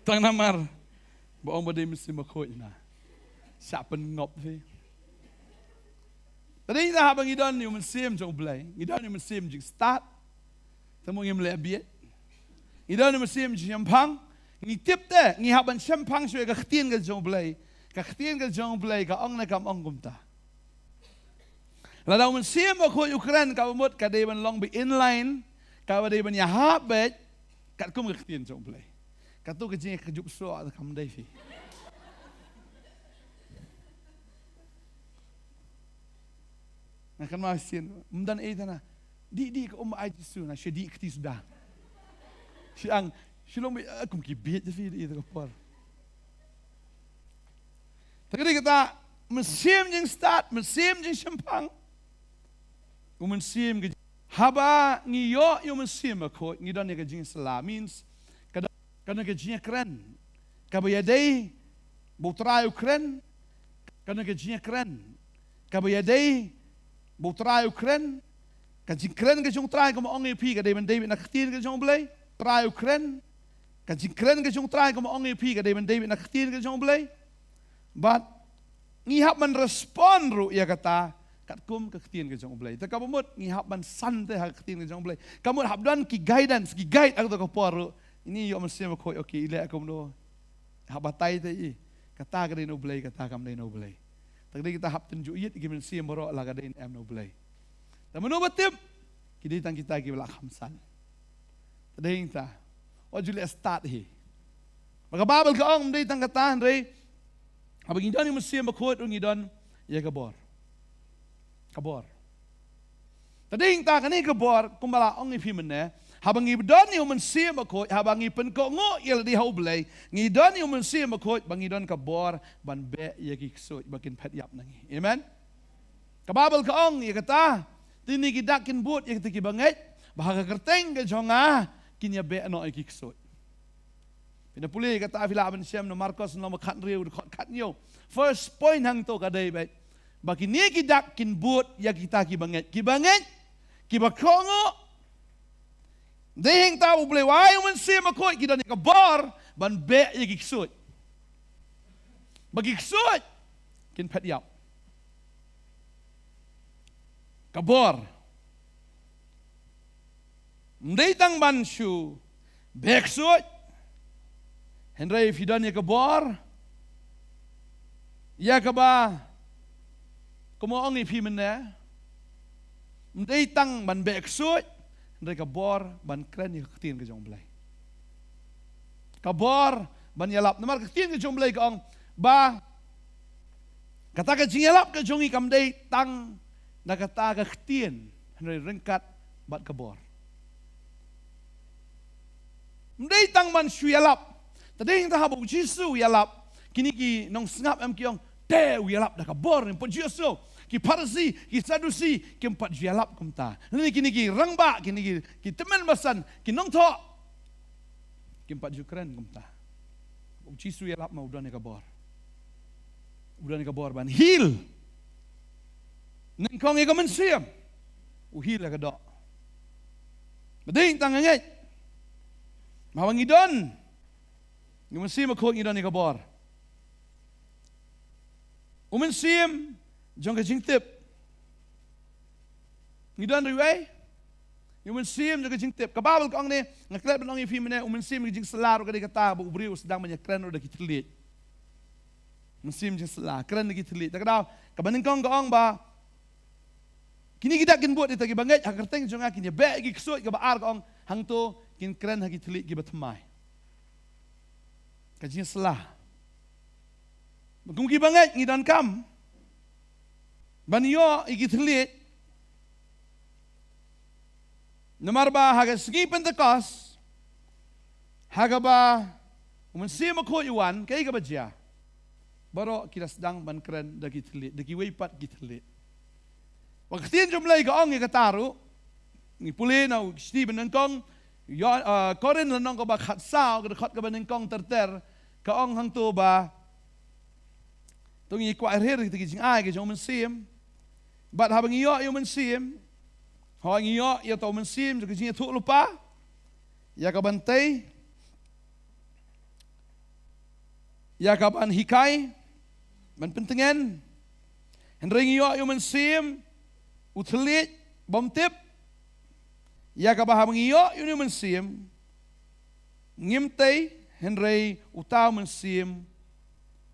Tang namar ba ong ba dei mynsiem bakhuid na. Shah pynngop phi. Te dei te haba ngi don ïa u mynsiem jong U Blei, ngi don ïa u mynsiem jingstad. Te mo ngim leh bieit. Ngi don ïa u mynsiem jingshemphang. Ngi tip te, ngi hap ban shemphang shuh ïa ka ktien ka jong U Blei. Ka ktien ka jong U Blei ka ong ne kam ong kumta. Lada u mynsiem bakhuid u kren, kaba mut ka dei ban long ba inline, kaba dei ban ïahap beit, katkum ka ktien jong U Blei. Kato ka jingkjut soh te kam dei phi. Nga kynmaw sien, ym don ei te na. Dih, dih ka um ai Jisu na, shu dih kti suda. Shu ang, shu long ba, eh, kum ki bieit te phi, dih te ka por. Te ka dei kata, mynsiem jingstad, mynsiem jingshemphang. U mynsiem ka, haba ngi ïoh ïa u mynsiem bakhuid, ngi don ïa ka jingsylla, means, ka don, ka don ka jingkren. Kaba ïadei ba U Trai u kren, ka don ka jingkren. Kaba ïadei ba U Trai u kren, ka jingkren ka jong U Trai kumba ong ïa phi ka dei ban dei beit na ka ktien ka jong U Blei. Trai u kren, ka jingkren ka jong U Trai kumba ong ïa phi ka dei ban dei beit na ka ktien ka jong U Blei. Bad ngi hap ban respond ruh ïa kata katkum ka ktien ka jong U Blei. Te kaba mut ngi hap ban san te ha ka ktien ka jong U Blei. Ka mut hap don ki guidance, ki guide ha kato ka por ruh. Ngi ïoh mynsiem bakhuid, okay, i leh kumno. Hap batai te i. Kata ka dei na U Blei, kata kam dei na U Blei. Te ka dei kita hap tynjuh ïit ki mynsiem baroh la ka dei ne em na U Blei. Te mano ba tip, ki dei tang kita kiba la kham san. Te dei ta. Wat ju leh stad hi. Ba ka Baibl ka ong ym dei tang kata hynrei haba ngi don ïa u mynsiem bakhuid ruh ngi don ïa ka bor. Ka bor. Te dei ta kane ka bor kumba la ong ïa phi mynne. Haba ngi don ïa u mynsiem bakhuid, haba ngi pynkohnguh ïa lade ha U Blei, ngi don ïa u mynsiem bakhuid ba ngi don ka bor ban beh ïa ki ksuid ba kin phet ïap na ngi. Amen. Ka Baibl ka ong ïa kata, te kine ki dak kin bud ïa kita kiba ngeit, ba ha ka kyrteng ka jong nga kin ïa beh noh ïa ki ksuid. Phi na pule kata phi lah ban shem na Markos lynnong ba khathynriew dkhot khathynñiew. First point hangto ka dei beit ba kine ki dak kin bud ïa kita kiba ngeit. Kiba ngeit, kiba kohnguh. Dei hangta U Blei u ai u mynsiem bakhuid ki don ïa ka bor ban beh ïa ki ksuid. Ba ki ksuid kin phet ïap. Ka bor. Ym dei tang ban shu beh ksuid. Hynrei phi don ïa ka bor. Ïa kaba kumba ong ïa phi mynne. Ym dei tang ban beh ksuid. Hynrei ka bor ban kren ïa ka ktien ka jong U Blei. Ka bor ban ïalap. Namar ka ktien ka jong U Blei ka ong ba kata ka jingïalap ka jong ngi kam dei tang na kata ka ktien, hynrei ryngkat bad ka bor. Ym dei tang ban shu ïalap. Te dei ta haba U Jisu u ïalap, kine ki nongsngap em ki ong, te u ïalap da ka bor, ym pat ju ïohsngew. Ki Pharisi, ki Sadusi kim pat ju ïalap kumta. Lane kine ki rangbah, kine ki, ki tymmen basan, ki nongthoh kim pat ju kren kumta. U Jisu ïalap ma u don ïa ka bor. U don ïa ka bor ban heal. Nyngkong ïa ka mynsiem. U heal ïa ka doh. Ba dei tang nga ngeit. Ma ba ngi don. Ngi mynsiem bakhuid ngi don ïa ka bor. U mynsiem jong ka jingtip. Ngi don ri wei. Ngi mynsiem jong ka jingtip. Ka Baibl ka ong ne, nga klet ban ong ïa phi mynne, u mynsiem ka jingsylla ruh ka dei kata ba u briew u sdang ban ïa kren ruh da ki thylliej. Mynsiem jingsylla, kren da ki thylliej. Ta ka daw, kaba nyngkong ka ong ba kine ki dak kin bud ïa ta ki bangeit, ha ka kyrteng jong nga kin ïa beh ïa ki ksuid, kaba ar ka ong hangto kin kren ha ki thylliej kiba thymmai. Ka jingsylla. Kum ki bangeit ngi donkam ban ïoh ïa ki thylliej. Namar ba ha ka sngi Pentekost, ha kaba u Mynsiem Bakhuid u wan, kaei kaba jia? Baroh ki la sdang ban kren da ki thylliej, da kiwei pat ki thylliej. Ba ka ktien jong U Blei ka ong ïa kata ruh. Ngi pule na u shithi ba nyngkong, ïa, ah, Korinth lynnong kaba khatsaw, ka dkhot kaba nyngkong ter ter, ka ong hangto ba to ngi kwah her ïa kita ki jingai ka jong u Mynsiem. Bad haba ngi ïoh ïa u Mynsiem, haba ngi ïoh ïa uta u Mynsiem jong ka jingïathuhlypa, ïa ka ban tei, ïa ka ban hikai, ban pyntngen. Hynrei ngi ïoh ïa u Mynsiem, u thylliej bymtip. Ïa kaba haba ngi ïoh ïa u Mynsiem, ngim tei, hynrei uta u Mynsiem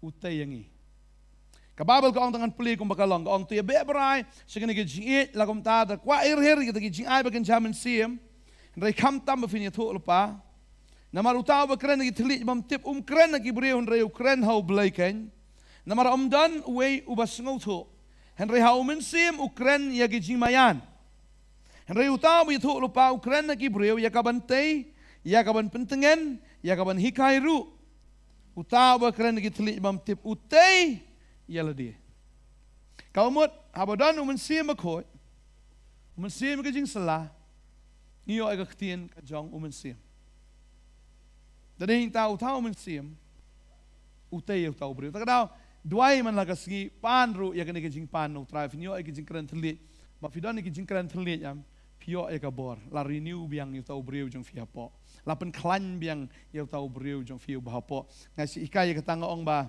u tei ïa ngi. Ka Baibl ka ong, tang ngan pule kumba ka long, ka ong, to ïa beh brai sha kane ka jingïeit, la kumta da kwah her her ïa kita ki jingai ba kynja mynsiem. Hynrei khamtam ba phin ïathuhlypa. Namar uta uba kren ha ki thylliej bymtip um kren ha ki briew, hynrei u kren ha U Blei keiñ. Namar ym don uwei uba sngewthuh. Hynrei ha u Mynsiem u kren ïa ki jingmaïan. Hynrei uta uba ïathuhlypa u kren ha ki briew ïa ka ban tei, ïa ka ban pyntngen, ïa ka ban hikai ruh. Uta uba kren ha ki thylliej bymtip u tei ïa lade. Ka mut, haba don u Mynsiem Bakhuid, u Mynsiem ka jingsylla, ngi ïoh ïa ka ktien ka jong u Mynsiem. Da dei hangta uta u Mynsiem u tei ïa uta u briew. Ta ka daw, duwai man la ka sngi, pan ruh ïa kane ka jingpan na U Trai, phin ïoh ïa ka jingkren thylliej. Ba phi don ïa ka jingkren thylliej em, phi ïoh ïa ka bor. La renew biang ïa uta u briew jong phi hapoh. La pynkhlaiñ biang ïa uta u briew jong phi uba hapoh. Nga shu hikai ïa kata, nga ong ba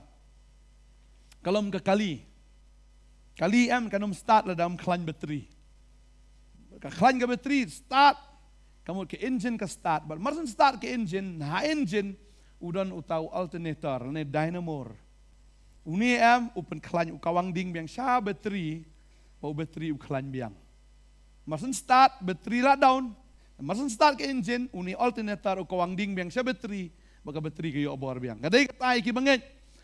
ka long ka kali. Kali em, kan ym start lada ym khlaiñ battery. Ka khlaiñ ka battery, start. Ka mut ka engine ka start. Bad mar syn start ka engine, ha engine u don uta u alternator, ne dynamo. Une em u pynkhlaiñ, u kawang ding biang sha battery, ba u battery u khlaiñ biang. Mar syn start, battery la down. Mar syn start ka engine, une alternator u kawang ding biang sha battery, ba ka battery ka ïoh bor biang. Ka dei kata ïa ki bangeit.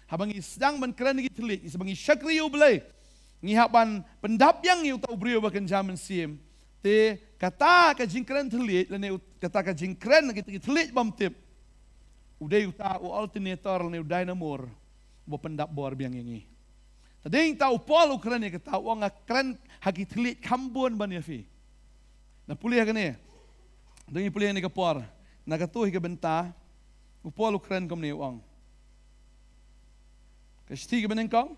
Haba ngi sdang ban kren ha ki thylliej, ngi sdang ban shakri ïa U Blei, ngi hap ban pyndap biang ïa uta u briew ba kynja mynsiem. Te kata ka jingkren thylliej, lane u-, kata ka jingkren ha kita ki thylliej bymtip, u dei uta u alternator lane u dynamo ba pyndap bor biang ïa ngi. Ta dei hangta u Paul u kren ïa kata, u ong nga kren ha ki thylliej kham bun ban ïa phi. Na pule ha kane. Dang ïa pule ha kane ka por. Na kato hi ka bynta u Paul u kren kumne u ong. Ka shithi kaba nyngkong.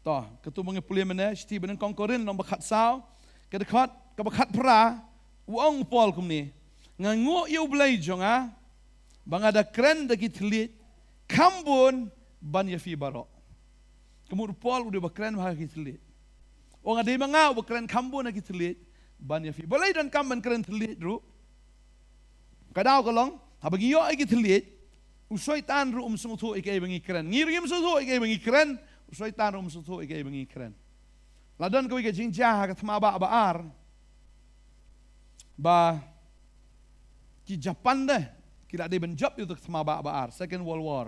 To, kato ba nga pule mynne, shithi ba nyngkong Korinth lynnong ba khatsaw, ka dkhot kaba khatphra, u ong u Paul kumne, nga nguh ïa U Blei jong nga ba nga da kren da ki thylliej kham bun ban ïa phi baroh. Ka mut u Paul u dei ba kren ha ki thylliej. U ong nga dei ma nga uba kren kham bun ha ki thylliej ban ïa phi. Balei donkam ban kren thylliej ruh? Ka daw ka long, haba ngi ïoh ïa ki thylliej, u Soitan ruh um sngewthuh ïa kaei ba ngi kren. Ngi ruh ngim sngewthuh ïa kaei ba ngi kren, u Soitan ruh um sngewthuh ïa kaei ba ngi kren. La don kawei ka jingjia ha ka thma ba, ba ar. Ba ki Japan de, ki la dei ban jop ïa ka thma ba, ba ar, Second World War.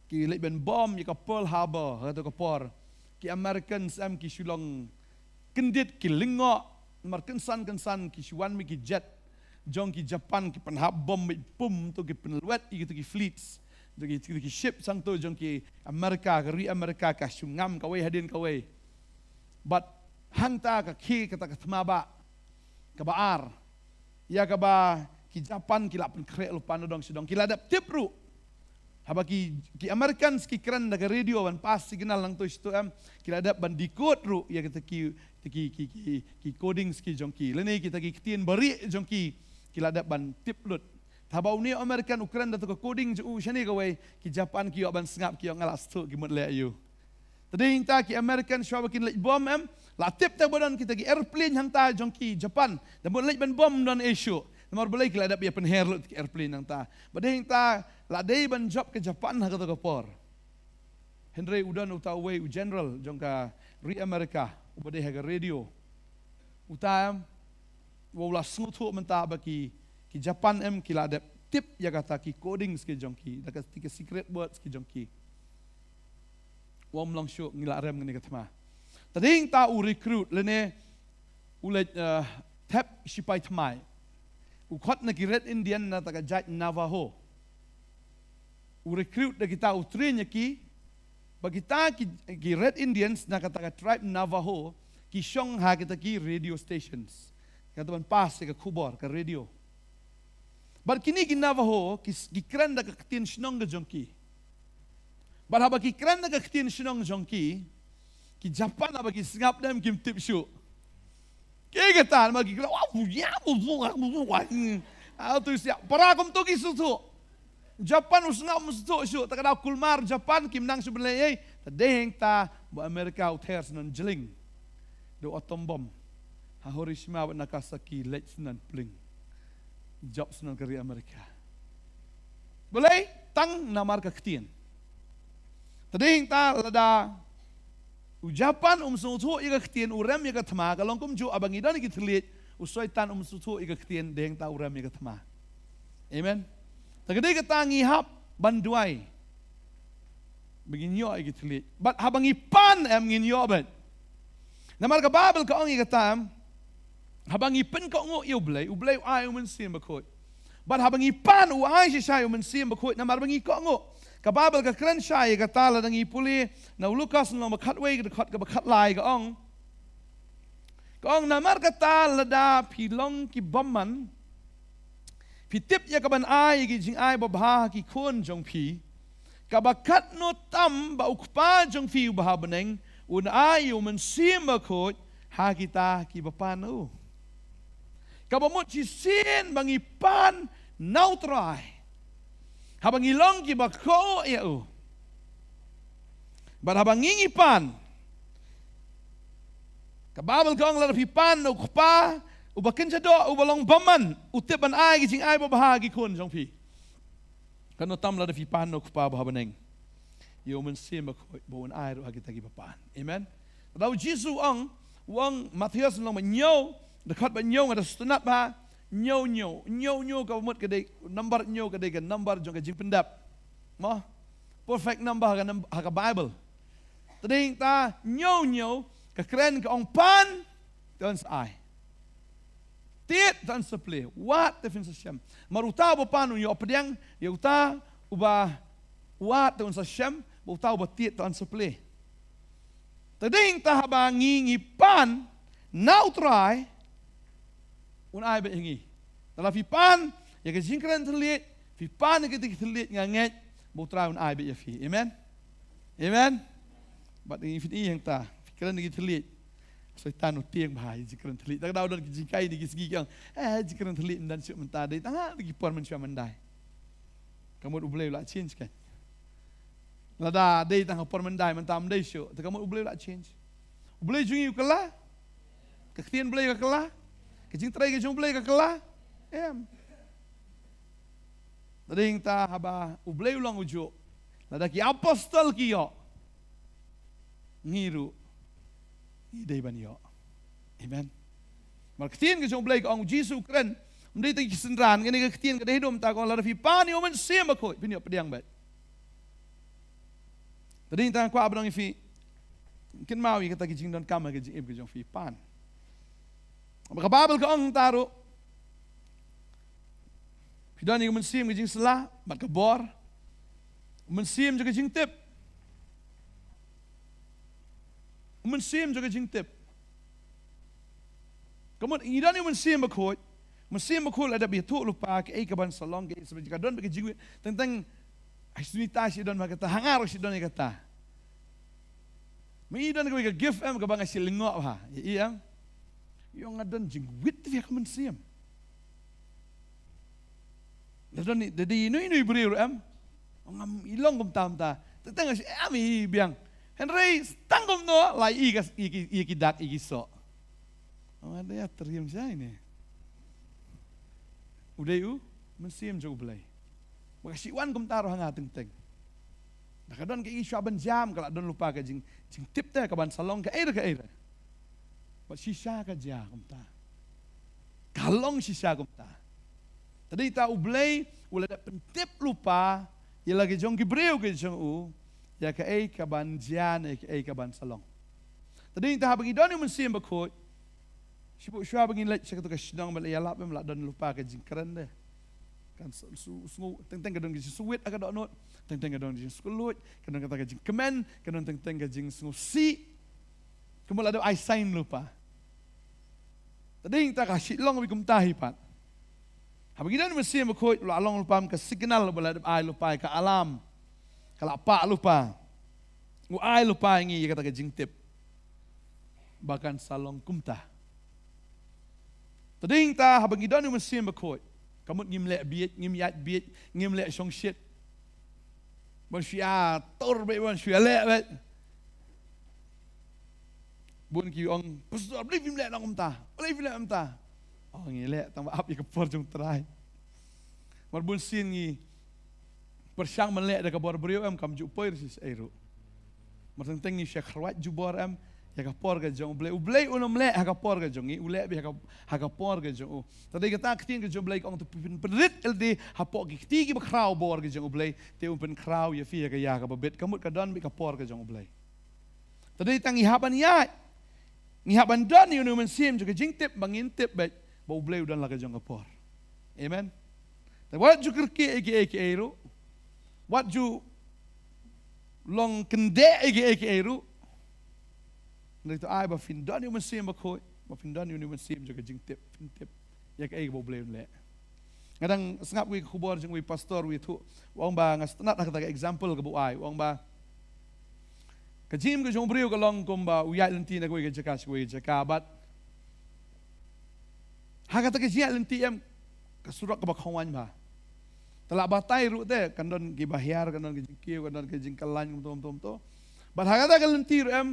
Ki leit ban bom ïa ka Pearl Harbor, ha kato ka por. Ki Americans em ki shu long kyndit, ki lyngngoh, namar kynsan kynsan ki shu wan beit ki jet jong ki Japan, ki pynhap bom beit pum, to ki pynlwet ïa kito ki fleets, to ki, to ki ship sangto jong ki America, ka ri America ka shu ngam kawei hadien kawei. Bad hangta ka khie kata ka thma ba kaba ar, ïa kaba ki Japan ki la pynkhreh lypa na dong sha dong, ki la dep tip ruh. Haba ki, ki Americans ki kren da ka radio ban pass signal nangto shito em, ki la dep ban decode ruh ïa kita ki, ki, ki, ki, ki codings ki jong ki. Lane kita ki ktien barieh jong ki, ki la dep ban tip lut. Haba une u American u kren da to ka coding jong u shane kawei, ki Japan ki ïoh ban sngap, ki ïoh, nga la sngewthuh ki mut leh aïu. Te dei hangta ki American shuwa ba kin leit bom em, la tip te ba don kita ki airplane hangta jong ki Japan. Da mut leit ban bom don issue. Namar balei ki la dep ïa pynher lut ki airplane hangta. Ba dei hangta la dei ban jop ka Japan ha kato ka por. Hynrei u don uta uwei u general jong ka ri America, uba dei ha ka radio. Uta em, u la sngewthuh mynta ba ki, ki Japan em ki la dep tip ïa kata ki codings ki jong ki, da ka, ki secret words ki jong ki. U ong ym long shuh, ngi la rem ngi ka thma. Te dei hangta u recruit lane u leit, eh, thep shipai thymmai. U khot na ki Red Indian na kata ka jait Navajo. U recruit da kita, u train ïa ki, ba kita ki, ki Red Indians na kata ka tribe Navajo, ki shong ha kita ki radio stations. Kata ban pass ïa ka khubor, ka radio. Bad kine ki Navajo, ki, ki kren da ka ktien shnong ka jong ki. Bad haba ki kren da ka ktien shnong jong ki, ki Japan haba ki sngap dem kim tip shuh. Ki kata, namar ki kren, "Wah, bu ya, bu bu, bu bu, wah." Ah, tu siap. Para kumto ki sngewthuh. Japan u sngap, um sngewthuh shuh. Te ka dei kulmar Japan kim nang shuh ban leh ei. Te dei hangta ba America u ther snon jling da u atom bomb. Ha Hiroshima bad Nagasaki leit snon pling. Jop snon ka ri America. Balei? Tang namar ka ktien. Te dei hangta lada u Japan um sngewthuh ïa ka ktien, u rem ïa ka thma, ka long kumjuh haba ngi don ïa ki thylliej, u Soitan um sngewthuh ïa ka ktien, dei hangta u rem ïa ka thma. Amen. Te ka dei kata ngi hap ban duwai ba ngin ïoh ïa ki thylliej. Bad haba ngi pan em ngin ïoh bad. Namar ka Baibl ka ong ïa kata em, haba ngi pynkohnguh ïa U Blei, U Blei u ai U Mynsiem Bakhuid. Bad haba ngi pan u ai shisha ïa U Mynsiem Bakhuid namar ba ngi kohnguh. Ka Baibl ka kren shai ïa kata lada ngi pule na u Lukas lynnong ba khatwei, ka dkhot kaba khatlai ka ong. Ka ong, namar kata lada phi long ki bymman, phi tip ïa kaban ai ïa ki jingai babha ha ki khun jong phi, kaba katno tam ba U Kpa jong phi uba ha bneng un ai ïa U Mynsiem Bakhuid ha kita kiba pan u. Kaba mut shisien ba ngi pan na U Trai, haba ngi long kiba kohnguh ïa u. Bad haba ngi ngi pan, ka Baibl ka ong lada phi pan na U Kpa uba kynja doh, uba long bymman, u tip ban ai ki jingai babha ha ki khun jong phi. Katno tam lada phi pan na U Kpa uba ha bneng ïa U Mynsiem Bakhuid ba un ai ruh ha kita kiba pan. Amen. Lada U Jisu u ong, u ong Mathaios lynnong ba hynñiew, dkhot ba hynñiew, nga da sngewtynnat bha, hynñiew hynñiew, hynñiew hynñiew kaba mut ka dei, number hynñiew ka dei ka number jong ka jingpyndep. Mo? Perfect number ha ka num-, ha ka Baibl. Te dei hangta hynñiew hynñiew, ka kren ka ong pan, te yn sa ai. Tied te yn sa plie, wad te phin sa shem. Namar uta uba pan un ïoh pdiang, ïa uta uba wad te un sa shem, bad uta uba tied te yn sa plie. Te dei hangta haba ngi ngi pan na U Trai, un ai beit ïa ngi. Te lada phi pan ïa ka jingkren thylliej, phi pan ïa kita ki thylliej, nga ngeit ba U Trai un ai beit ïa phi. Amen. Amen. Bad ngi phin ïohi hangta, phi kren ïa ki thylliej, Soitan u tieng bha ïa jingkren thylliej. Te ka dei don ki jinghikai ne ki sngi ki ong, eh, jingkren thylliej ym don shuh mynta, dei tang ha ki por mynshuwa myndai. Ka mut U Blei u la change ka. Lada dei tang ha por myndai mynta ym dei shuh, te ka mut U Blei u la change. U Blei jong ngi u kylla? Ka ktien Blei ka kylla? Ka jingtrei ka jong U Blei ka kylla? Em. Te dei hangta haba U Blei u long ujuh, lada ki apostol ki ïoh, ngi ruh ngi dei ban ïoh. Amen. Namar ka ktien ka jong U Blei ka ong, U Jisu u kren, ym dei tang ki synran, kane ka ktien ka dei haduh mynta, ka ong lada phi pan ïa U Mynsiem Bakhuid phin ïoh pdiang beit. Te dei hangta nga kwah ban ong ïa phi, kynmaw ïa kata ki jingdonkam ha ka jingim ka jong phi, pan. Bad ka Baibl ka ong hangta ruh, phi don ïa U Mynsiem ka jingsylla bad ka bor, U Mynsiem jong ka jingtip, U Mynsiem jong ka jingtip. Ka mut ngi don ïa U Mynsiem Bakhuid, U Mynsiem Bakhuid la dep ïathuh lypa kaei kaban sa long, kaei sa, ka don bad ka jingwit, teng teng Ka Sunita shi don bha kata, ha nga ruh shi don ïa kata. Ma i don kawei ka gift em kaba nga shu lyngngoh bha. Ïa i em. Ïoh nga don jingwit ïa ka mynsiem. Da don i, da dei inu inu i briew ruh em. Ngam i long kumta kumta. Teng teng nga shu em i biang. Hynrei tang kumno la i ka, i ki, i ki dak i ki soh. Nga da ïa triem shai ne. U dei u mynsiem jong U Blei. Ba ka shu wan kumta ruh ha nga teng teng. Da ka don kaei shuwa ban jam ka la don lypa ka jing, jingtip te ka ban sa long kaei re kaei re. Bad shisha ka jia kumta. Ka long shisha kumta. Te dei ta U Blei u la dep pyntip lypa ïa la ki jong ki briew ki jong u ïa kaei ka ban jia ne kaei ka ban sa long. Te dei ta haba ngi don ïa u Mynsiem Bakhuid. Shu buh shuwa ba ngin leit sha kato ka shnong ba la ïalap em la don lypa ka jingkren de. Kan su, su, sngew teng teng ka don ka jingsngewsih ha ka dohnud, teng teng ka don ka jingsngewsih, ka don kata ka jingkmen, ka don teng teng ka jingsngewsih. Kumba la dep ai sign lypa. Te dei ta ka shu long beit kumta hi pat. Haba ngi don ïa u Mynsiem Bakhuid la long lypa ka signal ba la dep ai lypa ka alarm. Ka la pah lypa. U ai lypa ïa ngi ïa kata ka jingtip. Ba kan sa long kumta. Te dei ta haba ngi don ïa u Mynsiem Bakhuid. Ka mut ngim leh bieit, ngim ïaid bieit, ngim leh shongshit. Ban shu ïa tur beit, ban shu ïa leh beit. Bun ki ong, "Pastor, balei phim leh nang kumta? Balei phim leh kumta?" Oh, ngi leh tang ba ap ïa ka por jong U Trai. Mar bun sien ngi pyrshang ban leh da ka bor briew em kam ju poi ruh shi ei ruh. Mar teng teng ngi shu kyrwat jubor em ïa ka por ka jong U Blei. U Blei un ym leh ha ka por ka jong ngi, u leh beit ha ka, ha ka por ka jong u. Te dei kata ka ktien ka jong U Blei ka ong te pyn, pynrit lade hapoh ki kti kiba khraw bor ka jong U Blei, te un pynkhraw ïa phi ha ka ïa kaba bit, ka mut ka don beit ka por ka jong U Blei. Te dei tang ngi hap ban ïaid. Ngi hap ban don ïa une u mynsiem jong ka jingtip ba ngin tip beit ba U Blei u don la ka jong ka por. Amen. Te wat ju kyrkieh ïa kiei kiei ruh. Wat ju long kyndeh ïa kiei kiei ruh. Hynrei to ai ba phin don ïa u Mynsiem Bakhuid, ba phin don ïa une u mynsiem jong ka jingtip, phin tip ïa kaei kaba U Blei un leh. Nga dang sngap wei ka khubor jong wei pastor wei thuh, u ong ba nga sngewtynnat ha kata ka example kaba u ai, u ong ba ka jingim ka jong u briew ka long kumba u ïaid lynti na kawei ka jaka sha kawei ka jaka bad ha kata ka jingïaid lynti em ka surok kaba khongwan bha. Te la batai ruh te kan don kiba hiar, kan don ki jingkiew, kan don ki jingkyllain kumto kumto kumto. Bad ha kata ka lynti ruh em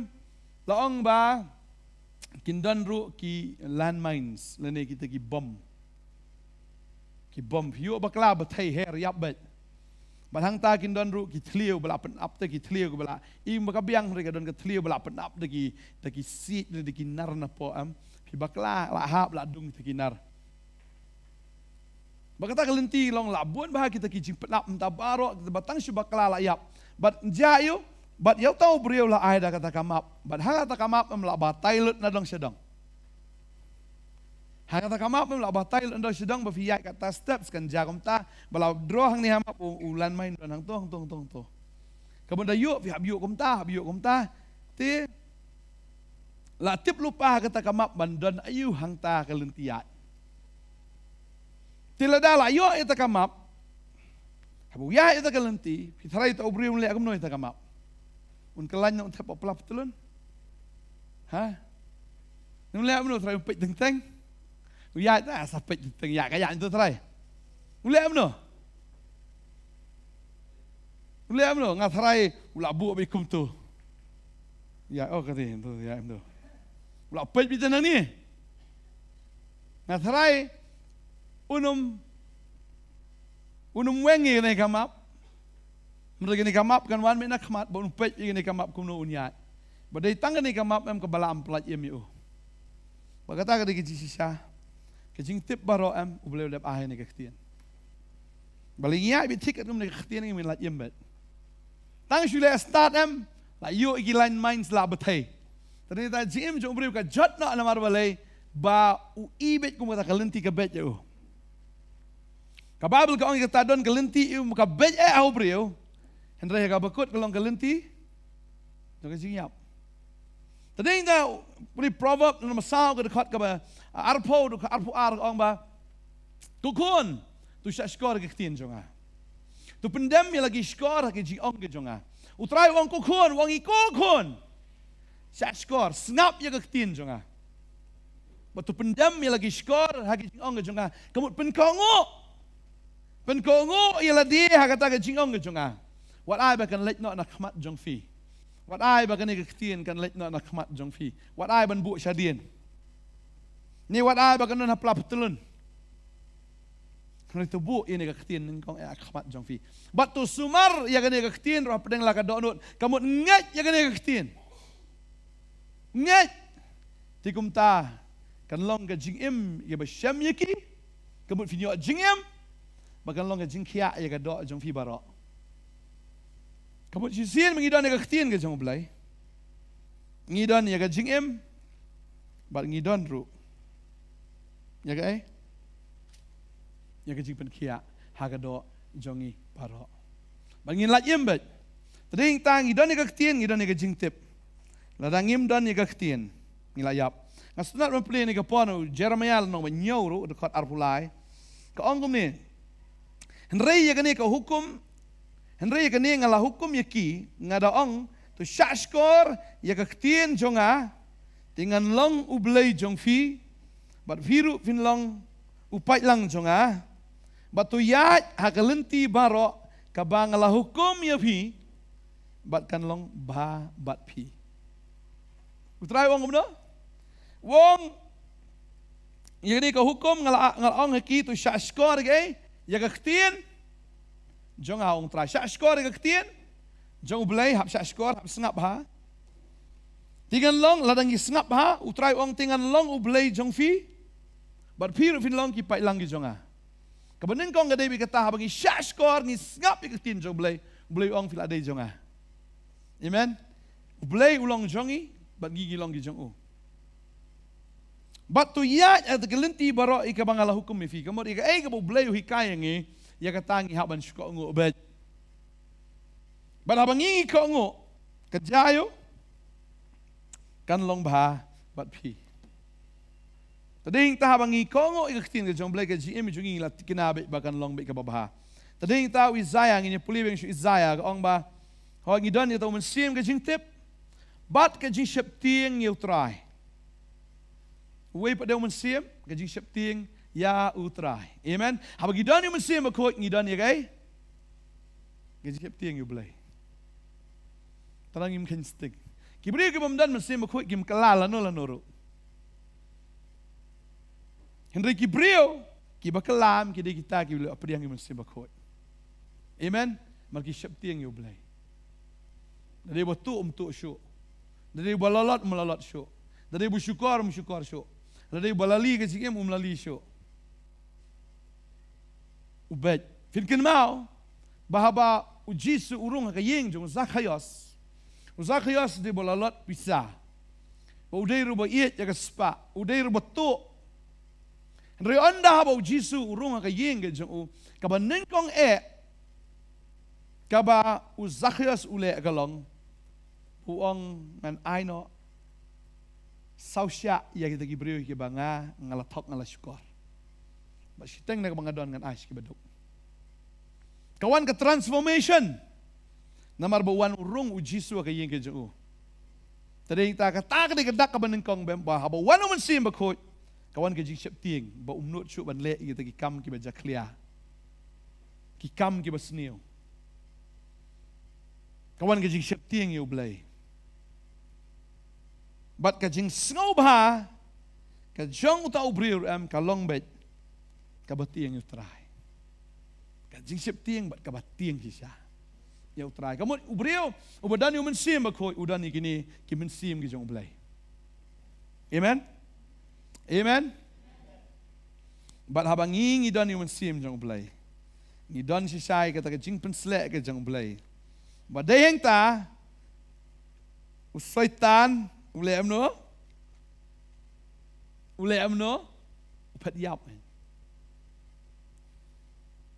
la ong ba kin don ruh ki landmines lane kita ki bom. Ki bom phi ïoh bakla ba thei her ïap beit. Bad hangta kin don ruh ki thliew ba la pynap te ki thliew ba la im ba ka biang hynrei ka don ka thliew ba la pynap da ki, da ki siej da ki nar na poh em. Phi bakla la hap la dung te ki nar. Ba kata ka lynti long la bun bha kita ki jingpynap mynta baroh kita ba tang shu bakla la ïap. Bad jia ïa u, bad ïa uta u briew la ai da kata ka map. Bad ha kata ka map em la batai lut na dong sha dong. Ha kata ka map em la batai lut na dong sha dong ba phi ïaid kata steps kan jia kumta ba la draw hangne ha map u, u landmine don hangto hangto hangto hangto. Ka ban da ïoh phi hap ïoh kumta, hap ïoh kumta. Te la tip lypa ha kata ka map ban don aïu hangta ka lynti ïaid. Te lada la ïoh ïa ta ka map, haba u ïaid ïa ta ka lynti, phi tharai ta u briew un leh kumno ïa ta ka map? Un kyllain, un thep, u plap tylun. Ha? Un leh kumno, tharai un peit teng teng? U ïaid ta sa peit teng teng, ïaid ka ïaid to tharai. Un leh kumno? U leh kumno, nga tharai u la buh beit kumto. Ïa, oh, kata to, ïa, kumto. U la peit beit nangne. Nga tharai un ym, un ym weng ïa kane ka map. Hynrei kane ka map kan wan beit na khmat ba un peit ïa kane ka map kumno un ïaid. Ba dei tang kane ka map em kaba la ym pynlait im ïa u. Ba kata ka dei ka jingshisha. Ka jingtip baroh em U Blei u dep ai ha kane ka ktien. Balei ngi ïaid beit thik katkum kane ka ktien, ngim lait im beit. Tang shu leh start em la ïoh ïa ki landmines la bthei. Te dei ta jingim jong u briew ka jot noh namar balei ba u i beit kum kata ka lynti ka beit ïa u. Ka Baibl ka ong ïa kata don ka lynti ïa u ka beit eh ha u briew. Hynrei ha kaba kut ka long ka lynti jong ka jingïap. Te dei ta u Proverb number saw ka dkhot kaba arphew, dkhot arphew ar ka ong ba, ko khun, to shahshkor ïa ka ktien jong nga. To pyndem ïa la ki shkor ha ki jingong ki jong nga. U Trai u ong, ko khun, u ong ïa i, ko khun, shahshkor, sngap ïa ka ktien jong nga. Bad to pyndem ïa la ki shkor ha ki jingong ki jong nga. Ka mut pynkohnguh. Pynkohnguh ïa lade ha kata ka jingong ka jong nga. Wat ai ba kan leit noh na khmat jong phi. Wat ai ba kane ka ktien kan leit noh na khmat jong phi. Wat ai ban buh shadien. Ne wat ai ba kan don ha pla ptlun. Hynrei to buh ïa kane ka ktien nyngkong ha khmat jong phi. Bad to sumar ïa kane ka ktien ruh hapdeng la ka dohnud. Ka mut ngeit ïa kane ka ktien. Ngeit. Te kumta kan long ka jingim ïa ba shem ïa ki. Ka mut phin ïoh jingim. Bad kan long ka jingkhiah ïa ka doh jong phi baroh. Ka mut shisien ba ngi don ïa ka ktien ka jong U Blei, ngi don ïa ka jingim. Bad ngi don ruh ïa kaei? Ïa ka jingpynkhiah ha ka doh jong ngi baroh. Bad ngin lait im beit. Te dei hangta ngi don ïa ka ktien, ngi don ïa ka jingtip. Lada ngim don ïa ka ktien, ngi la ïap. Nga sngewtynnat ban pule ïa kane ka por na u Jeremaïah lynnong ba hynñiew ruh, dkhot arphew lai. Ka ong kumne. Hynrei ïa kane ka hukum, hynrei ïa kane nga la hukum ïa ki, nga da ong, to shahshkor ïa ka ktien jong nga, te ngan long U Blei jong phi, bad phi ruh phin long u paidlang jong nga, bad to ïaid ha ka lynti baroh kaba nga la hukum ïa phi, bad kan long bha bad phi. U Trai u ong kumno? U ong, ïa kane ka hukum nga la, nga la ong ha ki, to shahshkor ïa kaei? Ïa ka ktien jong nga, ong U Trai. Shahshkor ïa ka ktien jong U Blei, hap shahshkor, hap sngap bha. Te ngan long, lada ngi sngap bha, U Trai u ong, te ngan long U Blei jong phi, bad phi ruh phin long ki paidlang ki jong nga. Kaba nyngkong ka dei beit kata, haba ngi shahshkor, ngi sngap ïa ka ktien jong U Blei, U Blei u ong, phi la dei jong nga. Amen. U Blei u long jong ngi, bad ngi ngi long ki jong u. Bad to ïaid ha ka lynti baroh ïa kaba nga la hukum ïa phi. Ka mut ïa kaei kaba U Blei u hikai ïa ngi, ïa kata ngi hap ban shu kohnguh beit. Bad haba ngi ngi kohnguh, ka jia aiu? Kan long bha bad phi. Te dei hangta haba ngi kohnguh ïa ka ktien ka jong U Blei, ka jingim jong ngi la thikna beit ba kan long beit kaba bha. Te dei hangta u Isaiah, ngin ïa pule biang sha u Isaiah, ka ong ba, hooid, ngi don ïa uta u Mynsiem ka jingtip bad ka jingsheptieng ïa U Trai. Uwei pat de u Mynsiem? Ka jingsheptieng ïa U Trai. Amen. Haba ngi don ïa u Mynsiem Bakhuid, ngi don ïa kaei? Ka jingsheptieng ïa U Blei. Tang ngim kheiñ sting. Ki briew ki bym don Mynsiem Bakhuid kim kylla lano lano ruh. Hynrei ki briew kiba kylla, ki dei kita kiba la pdiang ïa u Mynsiem Bakhuid. Amen. Namar ki sheptieng ïa U Blei. Da dei ba tuh, um tuh shuh. Da dei ba lalot, um lalot shuh. Da dei ba shukor, um shukor shuh. Da dei ba la lih ka jingim, um la lih shuh. U beit. Phin kynmaw ba haba u Jisu u rung ha ka ïing jong u Zakhaios. U Zakhaios u dei ba lalot pisa. Ba u dei ruh ba ïeit ïa ka spah. U dei ruh ba tuh. Hynrei ynda haba u Jisu u rung ha ka ïing ka jong u, kaba nyngkong eh kaba u Zakhaios u leh ka long, u ong, ngan ai noh saw shah ïa kita ki briew kiba nga, nga la thok, nga la shukor. Bad shiteng na kaba nga don ngan ai sha kiba duk. Ka wan ka transformation. Namar ba wan u rung u Jisu ha ka ïing ka jong u. Te dei ta kata ka dei ka dak kaba nyngkong, bym ba haba wan u Mynsiem Bakhuid, ka wan ka jingsheptieng, ba um nud shuh ban leh ïa kita ki kam kiba jakhlia, ki kam kiba sniew. Ka wan ka jingsheptieng ïa U Blei. Bad ka jingsngewbha ka jong uta u briew, em, ka long beit kaba tieng ïa U Trai. Ka jingsheptieng bad kaba tieng shisha ïa U Trai. Ka mut u briew uba don ïa u Mynsiem Bakhuid u don ïa kine ki mynsiem ki jong U Blei. Amen. Amen. Bad haba ngi ngi don ïa u Mynsiem jong U Blei, ngi don shisha ïa kata ka jingpynsleh ka jong U Blei. Ba dei hangta u Soitan u leh kumno? U leh kumno? U phet ïap.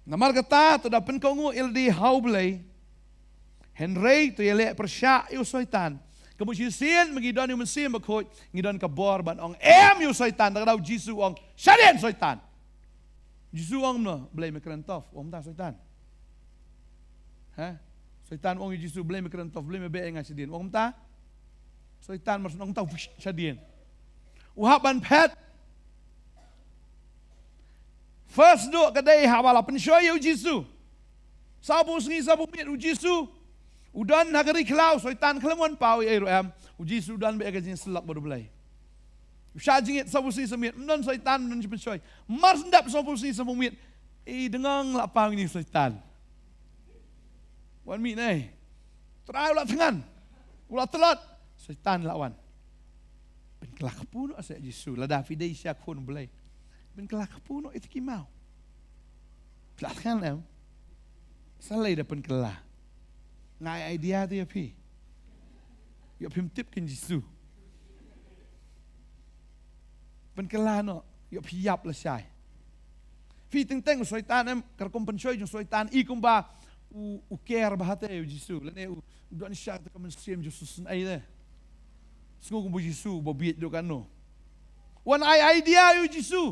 Namar kata to da pynkohnguh ïa lade ha U Blei. Hynrei to ïaleh pyrshah ïa u Soitan. Ka mut shisien ba ngi don ïa u Mynsiem Bakhuid, ngi don ka bor ban ong em ïa u Soitan, da kata u Jisu u ong, shadien Soitan. Jisu u ong kumno? Blei, me kren tough, ym ta Soitan. Ha? Soitan u ong ïa u Jisu, "Balei me kren tough, balei me beh ïa nga shadien?" U ong kumta? Soitan mar shu ong tough shadien. U hap ban phet. First duh ka dei haba la pynshoi ïa u Jisu. Sawphew sngi sawphew miet u Jisu u don ha ka ri khlaw, Soitan khlem wan paw ei ei ruh em. U Jisu u don beit ha ka jingïasyllok bad U Blei. U shah jingit sawphew sngi sawphew miet, ym don Soitan, ym don jingpynshoi. Mar shu dep sawphew sngi sawphew miet, i dengong la paw ïa u Soitan. Wan mih ne. Trai u la thngan. U la tlot. Soitan la wan. Pynkylla kpu noh seh Jisu, lada phi dei shisha Khun U Blei. Pynkylla kpu noh ïa ki maw. Phi la thngan em? Sa lei da pynkylla. Nga ai idea te ïa phi. Ïoh phim tip kin Jisu. Pynkylla noh, ïoh phi ïap lashai. Phi teng teng u Soitan em, ka rukom pynshoi jong u Soitan i kumba u, u ker bha te ïa u Jisu. Lane u don shisha te ka mynsiem jong u sngewsynei te. Sngew kumba u Jisu, ba bieit duh kano. Wan ai idea ïa u Jisu.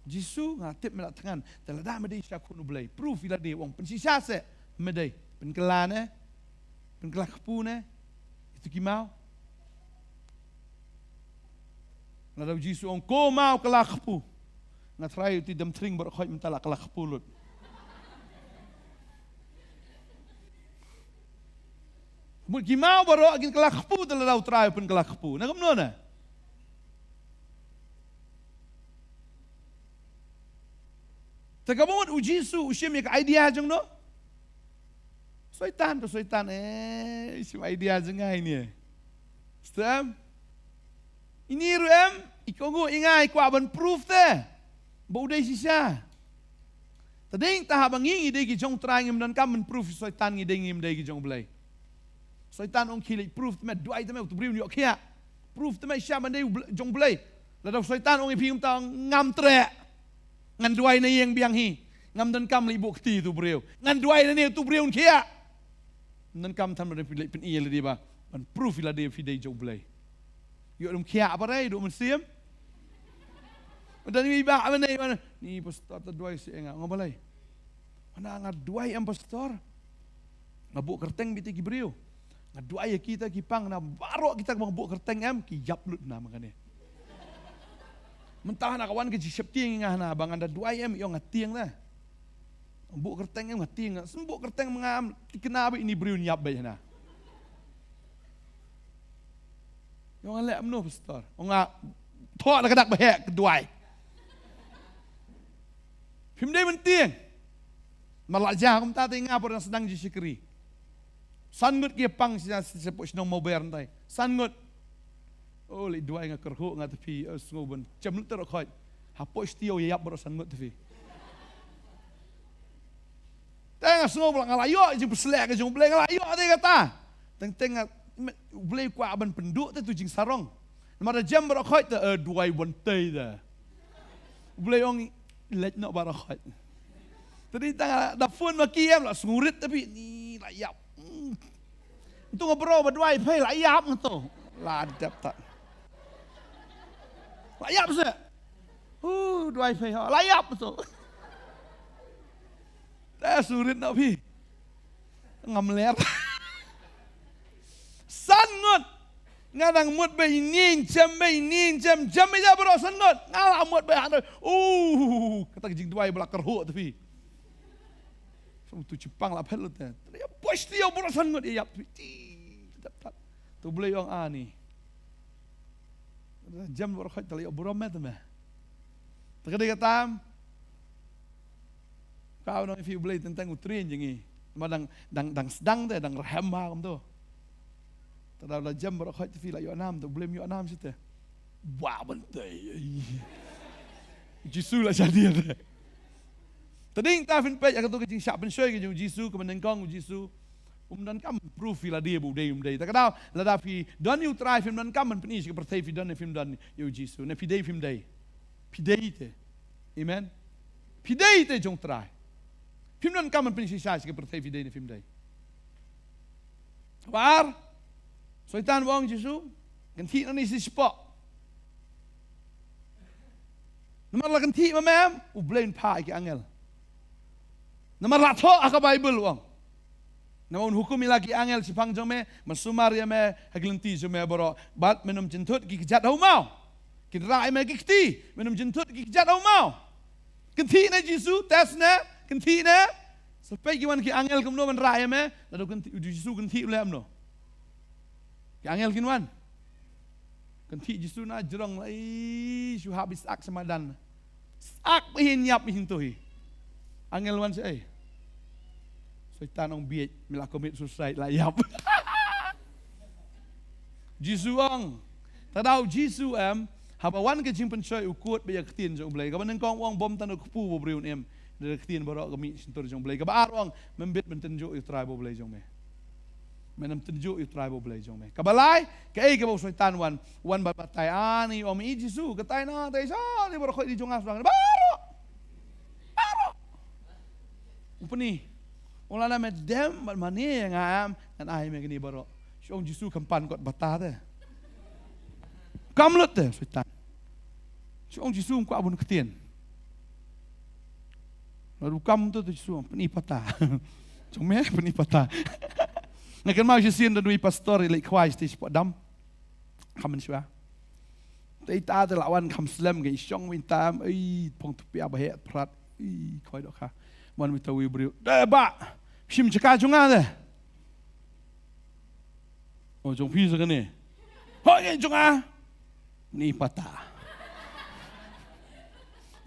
Jisu, nga tip me la thngan, te lada me dei shisha Khun U Blei, proof ïa lade, u ong pynshisha seh me dei, pynkylla ne, pynkylla kpu ne ïa tu ki maw. Lada u Jisu u ong ko maw kylla kpu, nga tharai u ti dam thring baroh khoit mynta la kylla kpu lut. Mut ki maw baroh kin kylla kpu te lada u Trai u pynkylla kpu. Na kumno na? Te ka mut u Jisu u shim ïa ka idea jong no? Soitan, to Soitan, eh, shim idea jong nga ine. Stem? Ine ruh em, i kohnguh ïa nga i kwah ban proof te ba u dei shisha. Te dei ta haba ngi ngi dei ki jong Trai ngim donkam ban proof ïa Soitan ngi dei ngim dei ki jong Blei. Soitan u ong khie leit proof te me, duwai te me, utu briew un ïoh khiah. Proof te me shisha ban dei u Blei, jong Blei. Lada u Soitan u ong ïa phi kumta ngam treh. Ngan duwai na ïing biang hi. Ngam donkam leit buh kti utu briew. Ngan duwai na ne utu briew un khiah. Ngam donkam than ban leit pyn-i ïa lade ba ban proof ïa lade phi dei jong Blei. Ïoh dum khiah ba rei, duh mynsiem. Mynta ni ba mynne, ni pastor ta duwai seh ïa nga, nga balei? Hana nga duwai em pastor? Nga buh kyrteng beit ïa ki briew. Nga duwai ïa kita ki pang, na baroh kita kiba nga buh kyrteng em, ki ïap lut na ma kane. Mynta hana ka wan ka jingsheptieng ïa nga hana, ba ngan da duwai em, ïoh nga tieng na. Nga buh kyrteng em nga tieng, nga shu buh kyrteng ma nga em, thikna beit ine briew un ïap beit hana. Ïoh nga leh kumno pastor? Ong nga thoh da ka dak ba heh ka duwai. Phim dei ban tieng. Mar la jia kumta te nga por dang sdang jingshakri. San ngut ki pang sha, sha, sha shnong Mawber ntai. San ngut. Oh, leit duwai nga kyrhuh nga te phi, oh, sngew ban jem lut te baroh khoit. Hapoh shtiew ïa ïap baroh san ngut te phi. Te nga sngew ba nga la ïoh jingpysleh ka jong U Blei, nga la ïoh te kata. Teng teng nga, U Blei kwah ban pynduh te tu jingsarong. Namar da jem baroh khoit te, eh, duwai ban tei te. U Blei ong leit noh baroh khoit. Te dei tang da phone ma ki em la sngew rit te phi ni la ïap. Hmm. Ntu nga bro ba duwai phi la ïap nga to. La dep ta. La ïap seh. Hu, duwai phi ha. La ïap to. Te sngew rit noh phi. Ngam ler. San ngut. Nga dang mut ba ine jem, ba ine jem, jem ïa baroh san ngut. Nga la mut ba hangta. Uh, kata ka jingduwai ba la kyrhuh te phi. Sa utu chipang la phet lut te. Ïa poi shtiew baroh san ngut ïa ïap te phi. Ti, tap, tap. Tu Blei ong ani. Jem baroh khoit te la ïoh burom me te me. Te ka dei ka tam. Ka u nong ïa phi U Blei teng teng u train jong ngi. Ma dang, dang, dang sdang te, dang rhem ha kumto. Te da la jem baroh khoit te phi la ïoh nam te, U Blei ym ïoh nam shi te. Ba ban tei. Jisu la shadien te. Te dei ta phin peit ïa kato ka jingshah pynshoi ka jong u Jisu, kaba nyngkong u Jisu um donkam proof ïa lade ba u dei um dei. Te ka daw lada phi don ïa u Trai phim donkam ban pyni sha ka pyrthei phi don ne phim don ïa u Jisu, ne phi dei phim dei. Phi dei te. Amen. Phi dei te jong u Trai. Phim donkam ban pyni shisha sha ka pyrthei phi dei ne phim dei. Kaba ar, Soitan u ong Jisu, kynthih nangne shi spah. Namar la kynthih ma me em, U Blei un phah ïa ki angel. Namar la thoh ha ka Baibl u ong. Namar un hukum ïa la ki angel shaphang jong me, ban sumar ïa me ha ki lynti jong me baroh. Bad men ym jynthut ki kjat ha u maw. Kin rah ïa me ki kti, men ym jynthut ki kjat ha u maw. Kynthih ne Jisu, test ne, kynthih ne. Sa peit ki wan ki angel kumno ban rah ïa me, naduh kynthih, u Jisu kynthih u leh kumno. Ki angel kin wan. Kynthih Jisu na jrong la, ih, shu hap i sak sha madan. Sak ba hin ïap hin tuhi. Angel wan sha ei. Soitan ong bieit, me la commit suicide la ïap. Jisu ong. Te daw Jisu em, haba wan ka jingpynshoi u kut bad ïa ka ktien jong U Blei. Kaba nyngkong u ong bym tang da ka kpu ba u briew un im. Da ka ktien baroh ka mih shyntur jong U Blei. Kaba ar u ong, men bit men tynjuh ïa U Trai ba U Blei jong me. Men ym tynjuh ïa U Trai ba U Blei jong me. Kaba lai, kaei kaba u Soitan wan, wan bad batai, ani ong i Jisu, katai na, tai sa, ni baroh khoit di jong nga sdang. Baroh. Baroh. U pyni. Ong lada me dem bad mane ïa nga em, ngan ai me kine baroh. Shu ong Jisu kam pan kot bata te. Kam lut te Soitan. Shu ong Jisu ym kwah bun ktien. Naduh kam tu tu Jisu ong pyni pata. Jong me pyni pata. Nga kynmaw shisien da dui pastor i leit khwai shatei shapoh dam. Kham mynshuwa. Te ita te la wan kham slem, ka i shong wi tam, ei, phong tpia ba heh prat, ei, khoi doh kha. Wan wi ta wi briew. Dei ba, shim jaka jong nga te. O, jong phi sa kane. Hoi nge jong nga. Ni pata.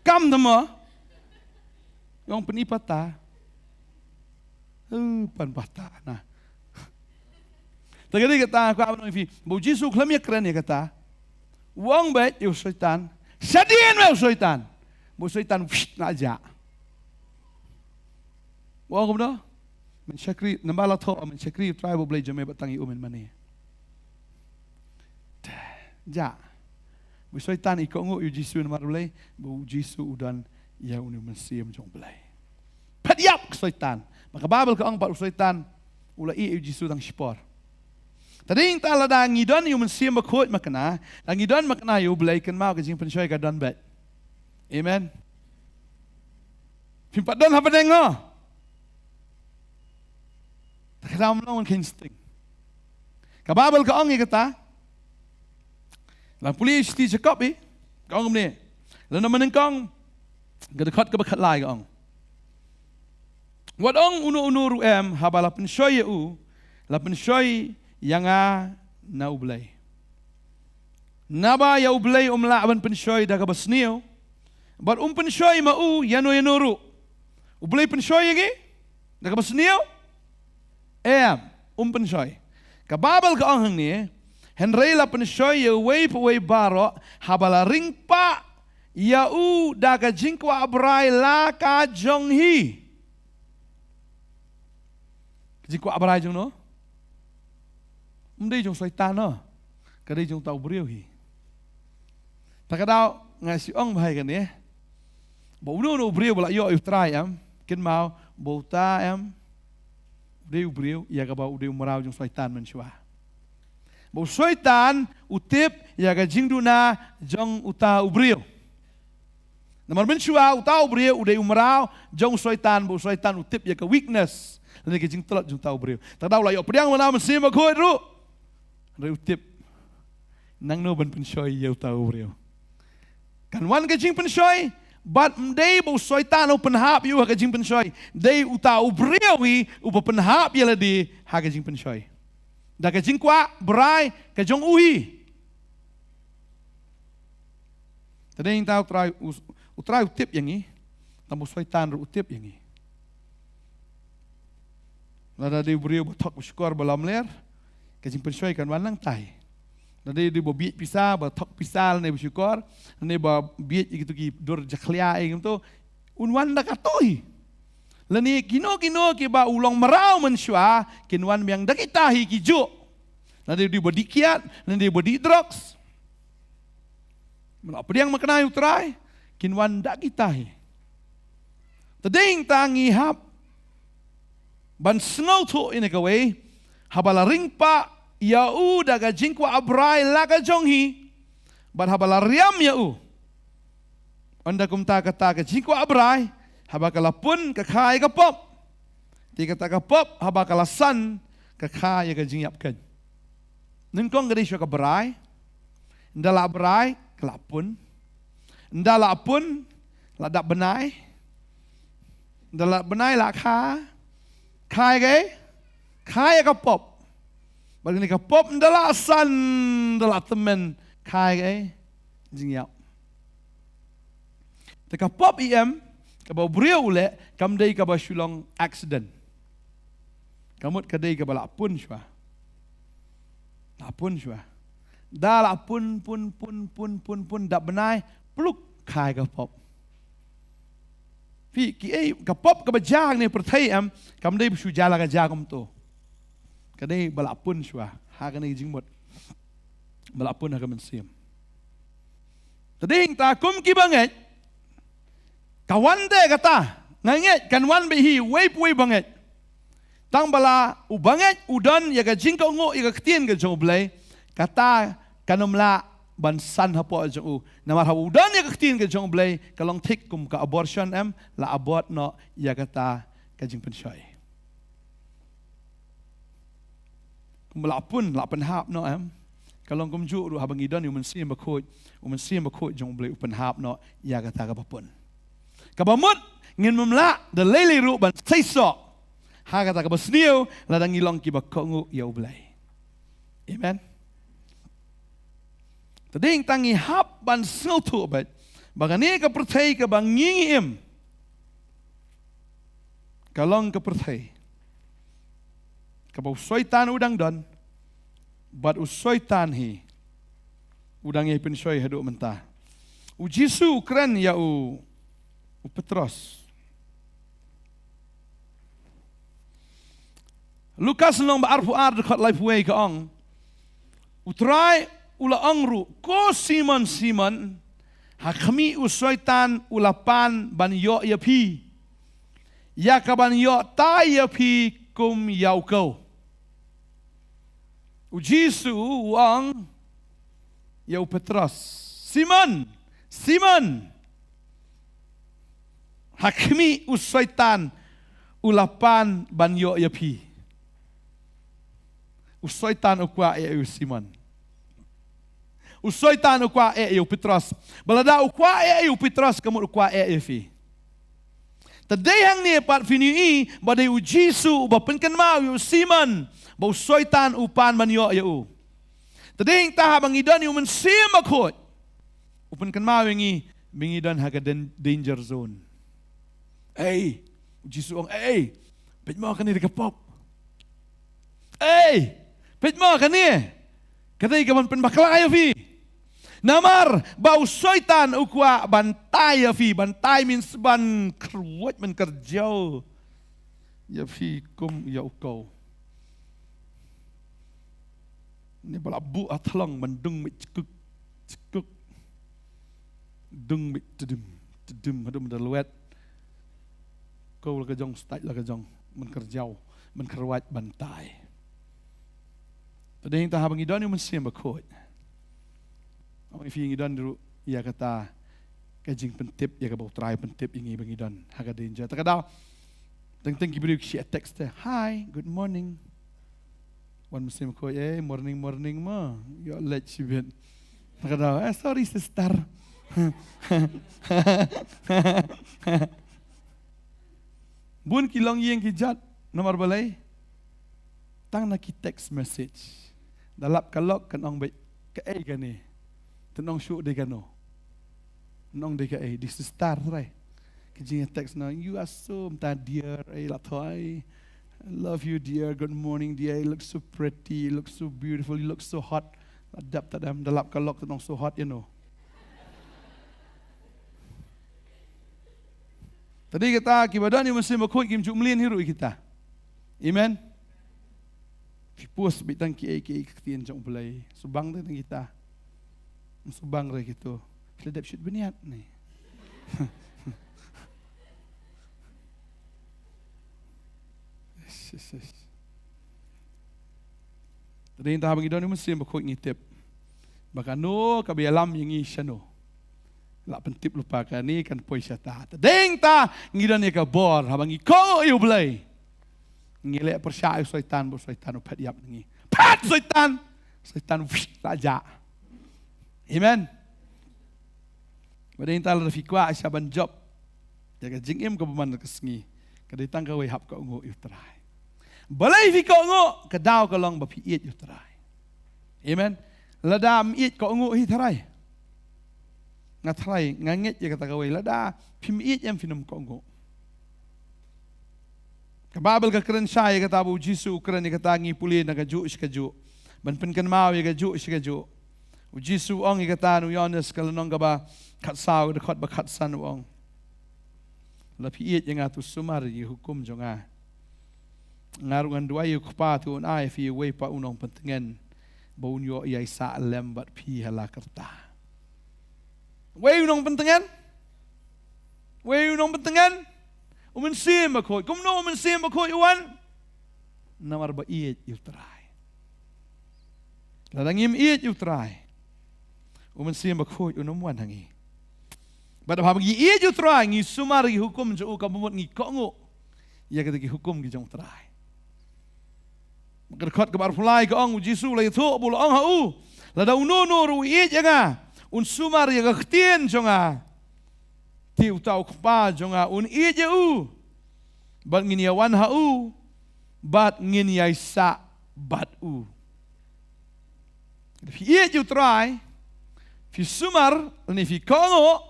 Kam tama. Yong pyni pata. Hu, pan pata na. Ta kane kata, ka wan phi. Ba u Jisu khlem ïa kren ïa kata. U ong beit ïa u Soitan. Shadien me u Soitan. Ba u Soitan, psh, na ja. U ong kumno? Men shakri, namba la thoh, men shakri, Trai ba U Blei jong me bad tang ïa u men mane. Te, ja. Ba u Soitan i kohnguh ïa u Jisu namar U Blei, ba u Jisu u don ïa une u Mynsiem jong U Blei. Phet ïap ka Soitan. Ma ka Baibl ka ong pat u Soitan, u la ïeh ïa u Jisu tang shipor. Te dei ta lada ngi don ïa u Mynsiem Bakhuid ma kane, lada ngi don ma kane ïa U Blei kynmaw ka jingpynshoi ka don beit. Amen. Phim pat don hapdeng ngo. Te ka dam long wan kein sting. Ka Baibl ka ong ïa kata. Lang pule shithi Jakob i. Ka ong kumne. Lano mynnyngkong. Ka dkhot kaba khatlai ka ong. Wat ong uno uno ruh em haba la pynshoi ïa u. La pynshoi ïa nga na U Blei. Naba ïa U Blei um lah ban pynshoi da kaba sniew. Bad um pynshoi ma u ïano ïano ruh. U Blei pynshoi ïa ngi da kaba sniew? Em, um pynshoi. Ka Baibl ka ong hangne, hynrei la pynshoi ïa uwei pa uwei baroh, haba la ring pah ïa u da ka jingkwah brai la ka jong hi. Ka jingkwah brai jong no? Ym dei jong Soitan no. Ka dei jong uta u briew hi. Ta ka daw nga shu ong bha ïa kane. Ba uno uno u briew ba la ïoh ïa u Trai em, kynmaw ba uta em. U dei u briew ïa kaba u dei u mraw jong Soitan mynshuwa. Ba u Soitan u tip ïa ka jingduna jong uta u briew. Namar mynshuwa uta u briew u dei u mraw jong u Soitan, ba u Soitan u tip ïa ka weakness lane ka jingtlot jong uta u briew. Ta ka daw la ïoh pdiang ma u Mynsiem Bakhuid ruh. Hynrei u tip nangno ban pynshoi ïa uta u briew. Kan wan ka jingpynshoi, bad ym dei ba u Soitan u pynhap ïa u ha ka jingpynshoi. Dei uta u briew hi uba pynhap ïa lade ha ka jingpynshoi. Da ka jingkwah brai ka jong u hi. Te dei ngi ta u Trai u, u Trai u tip ïa ngi. Tang ba u Soitan ruh u tip ïa ngi. Lada dei u briew ba thok ba shukor ba lamler, ka jingpynshoi kan wan nangtai. Lada dei u ba bieit pisa ba thok pisa lane ba shukor, lane ba bieit ïa kitu ki dur jakhlia ïa kitu, un wan da katu hi. Lane kino kino kiba u long mraw mynshuwa kin wan biang da kita hi ki juh. Lada dei u ba dih kiad, lada dei u ba dih drugs. Mano pdiang ma kane u Trai, kin wan da kita hi. Te dei ngi ta ngi hap ban sngewthuh ïa kawei, haba la ring pah ïa u da ka jingkwah brai la ka jong hi. Bad haba la riam ïa u. Ynda kumta kata ka jingkwah brai, haba ka la pun ka kha ïa ka pop. Te kata ka pop haba ka la san, ka kha ïa ka jingïap keiñ. Nyngkong ka dei shuwa ka brai. Ynda la brai, ka la pun. Ynda la pun, la dap bnai. Ynda la bnai la kha. Kha ïa kaei? Kha ïa ka pop. Bad kane ka pop ynda la san, ynda la tymmen, kha ïa kaei? Jingïap. Te ka pop i em, kaba u briew u leh, kam dei kaba shu long accident. Ka mut ka dei kaba la pun shuwa. La pun shuwa. Da la pun, pun, pun, pun, pun, pun, dap bnai, pluk, kha ïa ka pop. Phi, kiei, ka pop kaba jia hangne pyrthei em, kam dei ba shu jia la ka jia kumto. Ka dei ba la pun shuwa. Ha kane ka jingmut. Ba la pun ha ka mynsiem. Te dei hangta kum kiba ngeit. Ka wan te kata. Nga ngeit kan wan beit hi, uwei pa uwei ba ngeit. Tang ba la u ba ngeit u don ïa ka jingkohnguh ïa ka ktien ka jong U Blei. Kata kan ym lah ban san hapoh jong u. Namar haba u don ïa ka ktien ka jong U Blei, ka long thik kum ka abortion em, la abort noh ïa kata ka jingpynshoi. Kumba la pun, la pynhap noh em. Ka long kumjuh ruh haba ngi don ïa u Mynsiem Bakhuid, u Mynsiem Bakhuid jong U Blei u pynhap noh ïa kata kaba pun. Kaba mut, ngin ym lah da lei lei ruh ban seisoh ha kata kaba sniew, lada ngi long kiba kohnguh ïa U Blei. Amen. Te dei hangta ngi hap ban sngewthuh beit ba kane ka pyrthei kaba ngi ngi im, ka long ka pyrthei kaba u Soitan u dang don, bad u Soitan hi u dang ïai pynshoi haduh mynta. U Jisu u kren ïa u, u Petros. Lukas lynnong ba arphew ar dkhot laiphew wei ka ong. U Trai u la ong ruh, ko Simon, Simon, ha khmih u Soitan u la pan ban ïoh ïa phi. Ïa kaban ïoh tai ïa phi kum ïa u kew. U Jisu u ong ïa u Petros, Simon, Simon. Ha khmih u Soitan u la pan ban ïoh ïa phi. U Soitan u kwah eh ïa u Simon. U Soitan u kwah eh ïa u Petros. Ba lada u kwah eh ïa u Petros ka mut u kwah eh ïa phi. Te dei hangne pat phin ïohi ba dei u Jisu uba pynkynmaw ïa u Simon ba u Soitan u pan ban ïoh ïa u. Te dei hangta haba ngi don ïa u Mynsiem Bakhuid, u pynkynmaw ïa ngi ba ngi don ha ka dan-, danger zone. Ei, u Jisu u ong, ei, peit mo kane dei ka pop. Ei, peit mo kane. Ka dei kaban pynbakla ïa phi. Namar ba u Soitan u kwah ban tai ïa phi, ban tai means ban kyrwoit, ban kyrjaw ïa phi kum ïa u kew. Ne ba la buh ha thlong ban dung mih chkuk, chkuk. Dung mih tdum, tdum, haduh ban da lwet. Kew la ka jong, stait la ka jong, ban kyrjaw, ban kyrwat, ban tai. Te dei hangta haba ngi don ïa u Mynsiem Bakhuid, ong ïa phi ngi don ruh ïa kata ka jingpyntip, ïa kaba u Trai u pyntip ïa ngi ba ngi don ha ka danger. Te ka daw teng teng ki briew ki shim text te, hi, good morning. Wan Mynsiem Bakhuid, eh, morning, morning mo. Ïoh leit shibit. Te ka daw, eh, sorry sister. Bun ki longïing ki jot, namar balei? Tang na ki text message. Da lap ka lok kan ong beit kaei kane. Te ong shuh dei kano. Ong dei kaei, dei sister trai. Ki jingïa text na, you are so, mynta dear, eh, la thoi. I love you dear, good morning dear, you look so pretty, you look so beautiful, you look so hot. La dep ta dem, da lap ka lok te ong so hot, you know. Te dei kata kiba don ïa u Mynsiem Bakhuid kim ju mlien hi ruh ïa kita. Amen. Phi post beit tang kiei kiei ka ktien jong U Blei. Shu bang tang kita. Shu bang re kito. Phi la dep shoot bniat ne. Yes, yes, yes. Te dei hangta haba ngi don ïa u Mynsiem Bakhuid ngi tip ba kano kaba ïalam ïa ngi shano. La pyntip lypa kane kan poi shata. Te dei hangta ngi don ïa ka bor haba ngi kohnguh ïa U Blei. Ngi leh pyrshah ïa u Soitan, ba u Soitan u phet ïap na ngi. Phet Soitan! Soitan, wish, la jah. Amen. Ba dei tang lada phi kwah sha ban jop ïa ka jingim kaba man la ka sngi, ka dei tang kawei, hap kohnguh ïa u Trai. Balei phi kohnguh? Ka daw ka long ba phi ïeit ïa u Trai. Amen. Lada ym ïeit, kohnguh hi, Trai. Nga trai, nga ngeit ïa kata kawei. Lada phim ïeit em, phin ym kohnguh. Ka Baibl ka kren shai ïa kata ba u Jisu u kren ïa kata, ngi pule na kajuh shi kajuh, ban pynkynmaw ïa kajuh shi kajuh. U Jisu u ong ïa kata na u Ïoannis ka lynnong kaba khatsaw, ka dkhot ba khatsan, u ong, lada phi ïeit ïa nga, to sumar ïa ki hukum jong nga. Nga ruh ngan duwai ïa u Kpa, te un ai ïa phi uwei pat u nongpyntngen ba un ïoh ïaisah lem bad phi ha la karta. Uwei u nongpyntngen? Uwei u nongpyntngen? U Mynsiem Bakhuid. Kumno u Mynsiem Bakhuid u wan? Namar ba ïeit ïa u Trai. Lada ngim ïeit ïa u Trai, u Mynsiem Bakhuid un ym wan ha ngi. Bad haba ngi ïeit ïa u Trai, ngi sumar ïa ki hukum jong u, ka mut ngi kohnguh ïa kita ki hukum ki jong u Trai. Ka dkhot kaba arphew lai ka ong, u Jisu u la ïathuh bad u la ong ha u, lada uno uno ruh u ïeit ïa nga, un sumar ïa ka ktien jong nga. Te uta u Kpa jong nga un ïeit ïa u, bad ngin ïawan ha u, bad ngin ïaisah bad u. Phi ïeit ïa u Trai, phi sumar, lane phi kohnguh,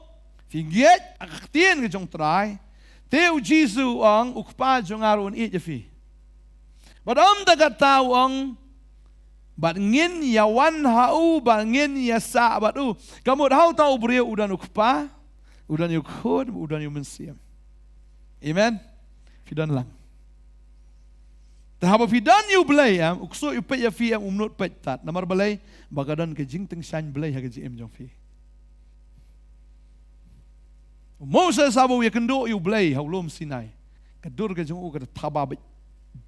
phi ngeit ïa ka ktien ka jong u Trai, te u Jisu u ong, u Kpa jong nga ruh un ïeit ïa phi. Bad ym tang kata, u ong, bad ngin ïawan ha u, bad ngin ïaisah bad u. Ka mut ha uta u briew u don u Kpa, u don ïa u Khun, u don ïa u Mynsiem. Amen. Phi don lang. Te haba phi don ïa u Blei, em, u ksuid u peit ïa phi, em, um nud peit tad. Namar balei? Ba ka don ka jingtyngshaiñ Blei ha ka jingim jong phi. U Moses haba u ïakynduh ïa u Blei ha u lum Sinai, ka dur ka jong u ka da thaba beit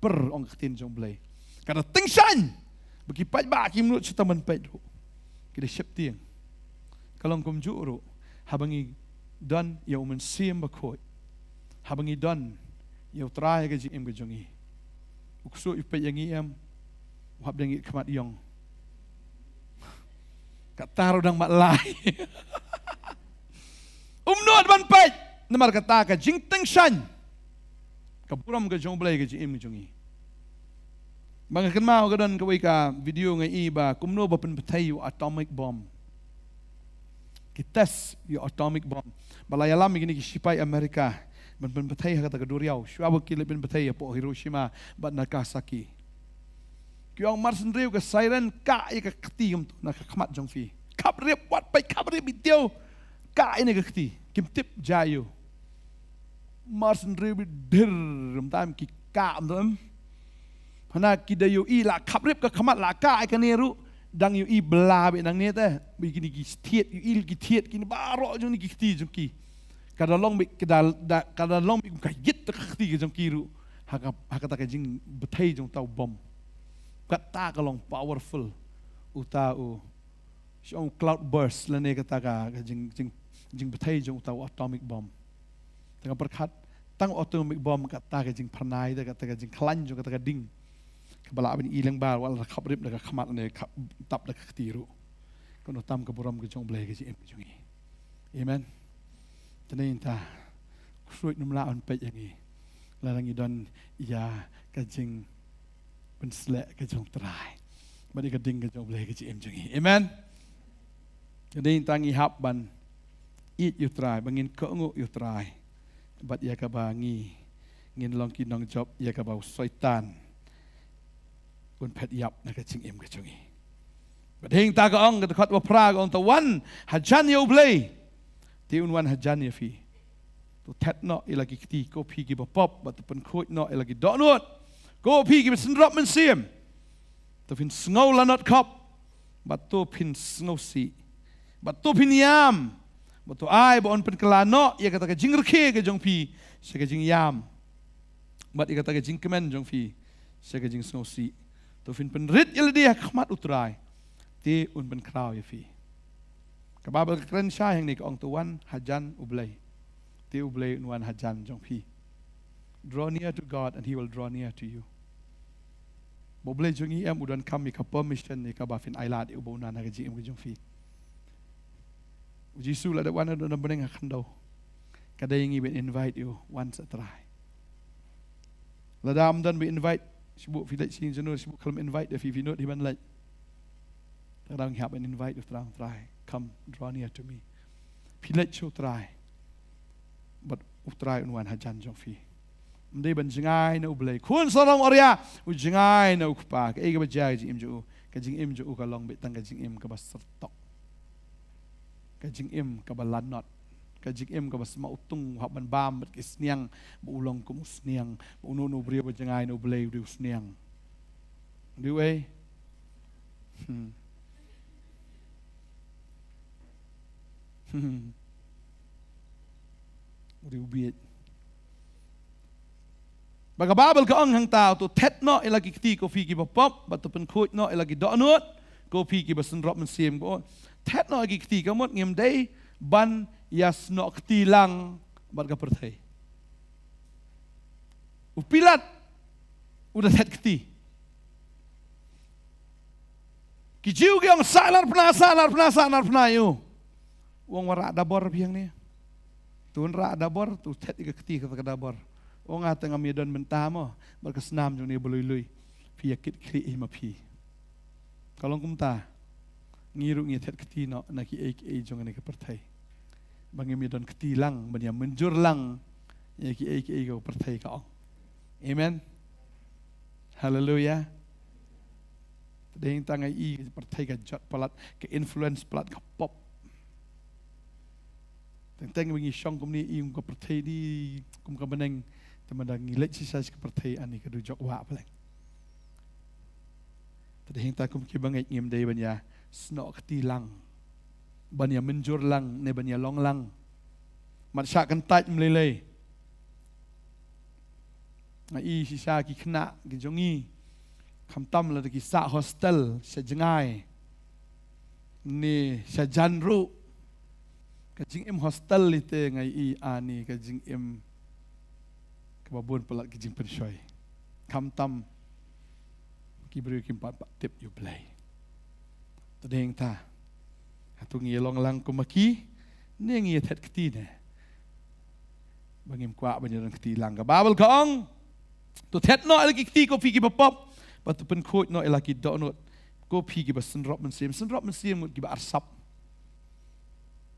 brr, ong ka ktien jong u Blei. Ka da tyngshaiñ. Ba ki paidbah kim nud shuh tang ban peit ruh. Ki da sheptieng. Ka long kumjuh ruh haba ngi don ïa u Mynsiem Bakhuid, haba ngi don ïa u Trai ha ka jingim ka jong ngi, u ksuid u peit ïa ngi, em, u hap da ngi khmat ïong. Kata ruh dang mat lai. Um nud ban peit, namar kata ka jingtyngshaiñ ka burom ka jong u Blei ha ka jingim ka jong ngi. Ba nga kynmaw, ka don kawei ka video nga ïohi ba kumno ba pynbthei ïa u atomic bomb. Ki test ïa u atomic bomb. Ba la ïalam ïa kine ki shipai Amerika ban pynbthei ha kata ka duriaw, shuwa ba ki la pynbthei hapoh Hiroshima bad Nagasaki. Ki ong, mar shen briew, ka siren kah ïa ka kti kumto na ka khmat jong phi. Khapriap, wat peit, khapriap, bit tiew. Kah ïa ka kti. Kim tip jia aiu. Mar shen briew, bit dhir, kumta em, ki kah kumto em. Hana ki da ïohi, la khapriap ka khmat, la kah ïa kane ruh, dang ïohi bylla beit nangne te. Bad kine ki thied, ïohi ki thied, kine baroh jong kine ki kti jong ki. Ka da long beit, ka da, da, ka da long beit kum ka ïit ka kti ka jong ki ruh ha ka, ha kata ka jingbthei jong uta u bom. Kata ka long powerful uta u, shu ong, cloud burst lane kata ka, ka jing, jing, jingbthei jong uta u atomic bomb. Te nga pyrkhat, tang u atomic bomb, kata ka jingphyrnai, kata ka jingkhlaiñ jong kata ka ding, kaba lah ban i lyngba wat la khapriap da ka khmat lane khap, tap da ka kti ruh. Kumno tam ka burom ka jong u Blei ha ka jingim ka jong ngi. Amen. Te mynta, u ksuid um lah ban peit ïa ngi lada ngi don ïa ka jingpynsleh ka jong u Trai bad ïa ka ding ka jong u Blei ha ka jingim jong ngi. Amen. Te mynta ngi hap ban ïeit ïa u Trai, ba ngin kohnguh ïa u Trai, bad ïa kaba ngi, ngin long ki nongjop ïa kaba u Soitan un phet ïap na ka jingim ka jong ngi. Bad mynta ka ong, ka dkhot ba phra ka ong, to wan hajan ïa u Blei, te un wan hajan ïa phi. To thet noh ïa la ki kti, ko phi kiba pop, bad to pynkhuid noh ïa la ki dohnud, ko phi kiba synrop mynsiem. To phin sngew lanot khop, bad to phin sngewsih, bad to phin ïam, bad to ai ba un pynkylla noh ïa kata ka jingrkhie ka jong phi sha ka jingïam, bad ïa kata ka jingkmen jong phi sha ka jingsngewsih. To phin pynrit ïa lade ha khmat u Trai, te un pynkhraw ïa phi. Ka Baibl ka kren shai hangne, ka ong, to wan hajan u Blei, te u Blei un wan hajan jong phi. Draw near to God and he will draw near to you. Ba U Blei jong ngi em u donkam ïa ka permission ïa kaba phin ai lad ïa u ba un wan ha ka jingim ka jong phi. U Jisu lada wan ha u nongbneng ha khyndew, ka dei ïa ngi ban invite ïa u, wan sha Trai. Lada ym don ba invite, shibun phi leit sha ïing jong u, shibun khlem invite ïa phi, phi nud hi ban leit. Lada ngi hap ban invite u Trai, Trai, come draw near to me. Phi leit sha u Trai. Bad u Trai un wan hajan jong phi. Ym dei ban jngai na U Blei. Khun sarong Oria, u jngai na u Kpa. Kaei kaba jia ka jingim jong u? Ka jingim jong u ka long beit tang ka jingim kaba syrtok. Ka jingim kaba lanot. Ka jingim kaba sma utung u hap ban bam bad ki sniang, ba u long kum u sniang, ba uno uno u briew ba jngai na U Blei u dei u sniang. U dei uei? Hmm. Hmm. U dei u bieit. Ba ka Baibl ka ong hangta, to thet noh ïa la ki kti ko phi kiba pop, bad to pynkhuid noh ïa la ki dohnud ko phi kiba synrop mynsiem. Ko thet noh ïa ki kti, ka mut ngim dei ban ïa snoh kti lang bad ka pyrthei. U Pilat u da thet kti. Ki Jiw ki ong, sah narphna, sah narphna, sah narphna ïa u. U ong, wat rah dabor phi hangne. To rah dabor, to thet ïa ka kti kata ka dabor. U ong, nga te ngam ïadon mynta mo bad ka snam jong une ba lui lui. Phi ïa kit khlieh hi ma phi. Ka long kumta, ngi ruh ngi thet kti noh na kiei kiei jong kane ka pyrthei. Ba ngim ïadon kti lang, ban ïa mynjur lang ïa kiei kiei ka pyrthei ka ong. Amen. Haleluya. Te dei tang ïa i pyrthei ka jot palat, ka influence palat, ka pop. Teng teng ba ngi shong kumne, i kum ka pyrthei, di kum ka bneng, te mynta ngi leit shisha sha ka pyrthei, ani ka dujok wah palat. Te dei hangta kum ki bangeit ngim dei ban ïa snoh kti lang, ban ïa mynjur lang ne ban ïa long lang. Mat shah kyntait ym lei lei. Nga i shisha ki khynnah ki jong ngi, khamtam lada ki sah hostel sha jngai ne sha jan ruh, ka jingim hostel ite nga i ani ka jingim kaba bun palat ki jingpynshoi. Khamtam ki briew kim pat pat tip ïa U Blei. Te dei hangta, hato ngi ïa long lang kum ma ki, ne ngi ïa thet kti ne? Ba ngim kwah ban ïadon kti lang. Ka Baibl ka ong, to thet noh ïa la ki kti ko phi kiba pop, bad to pynkhuid noh ïa la ki dohnud ko phi kiba synrop mynsiem. Synrop mynsiem mut kiba arsap.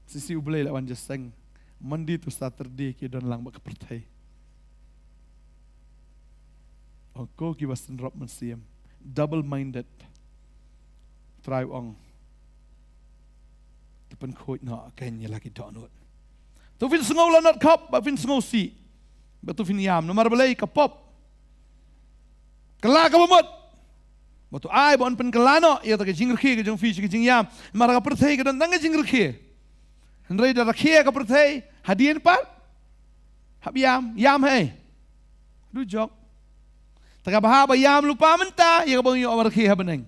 Shisha U Blei la wan jingïaseng, Monday to Saturday ki don lang bad ka pyrthei. Ong ko kiba synrop mynsiem, double minded. Trai u ong, to pynkhuid noh kein ïa la ki dohnud. To phin sngew lanot khop, ba phin sngew sih, ba to phin ïam. Namar balei? Ka pop ka la kaba mut. Ba to ai ba yn pynkylla noh ïa kata ka jingrkhie ka jong phi sha ka jingïam. Namar ka pyrthei ka don tang ka jingrkhie. Hynrei da rkhie ka pyrthei, hadien pat hap ïam, ïam hei, dujok. Te kaba hap ba ïam lypa mynta ïa kaba ngi ïoh ba rkhie ha bneng.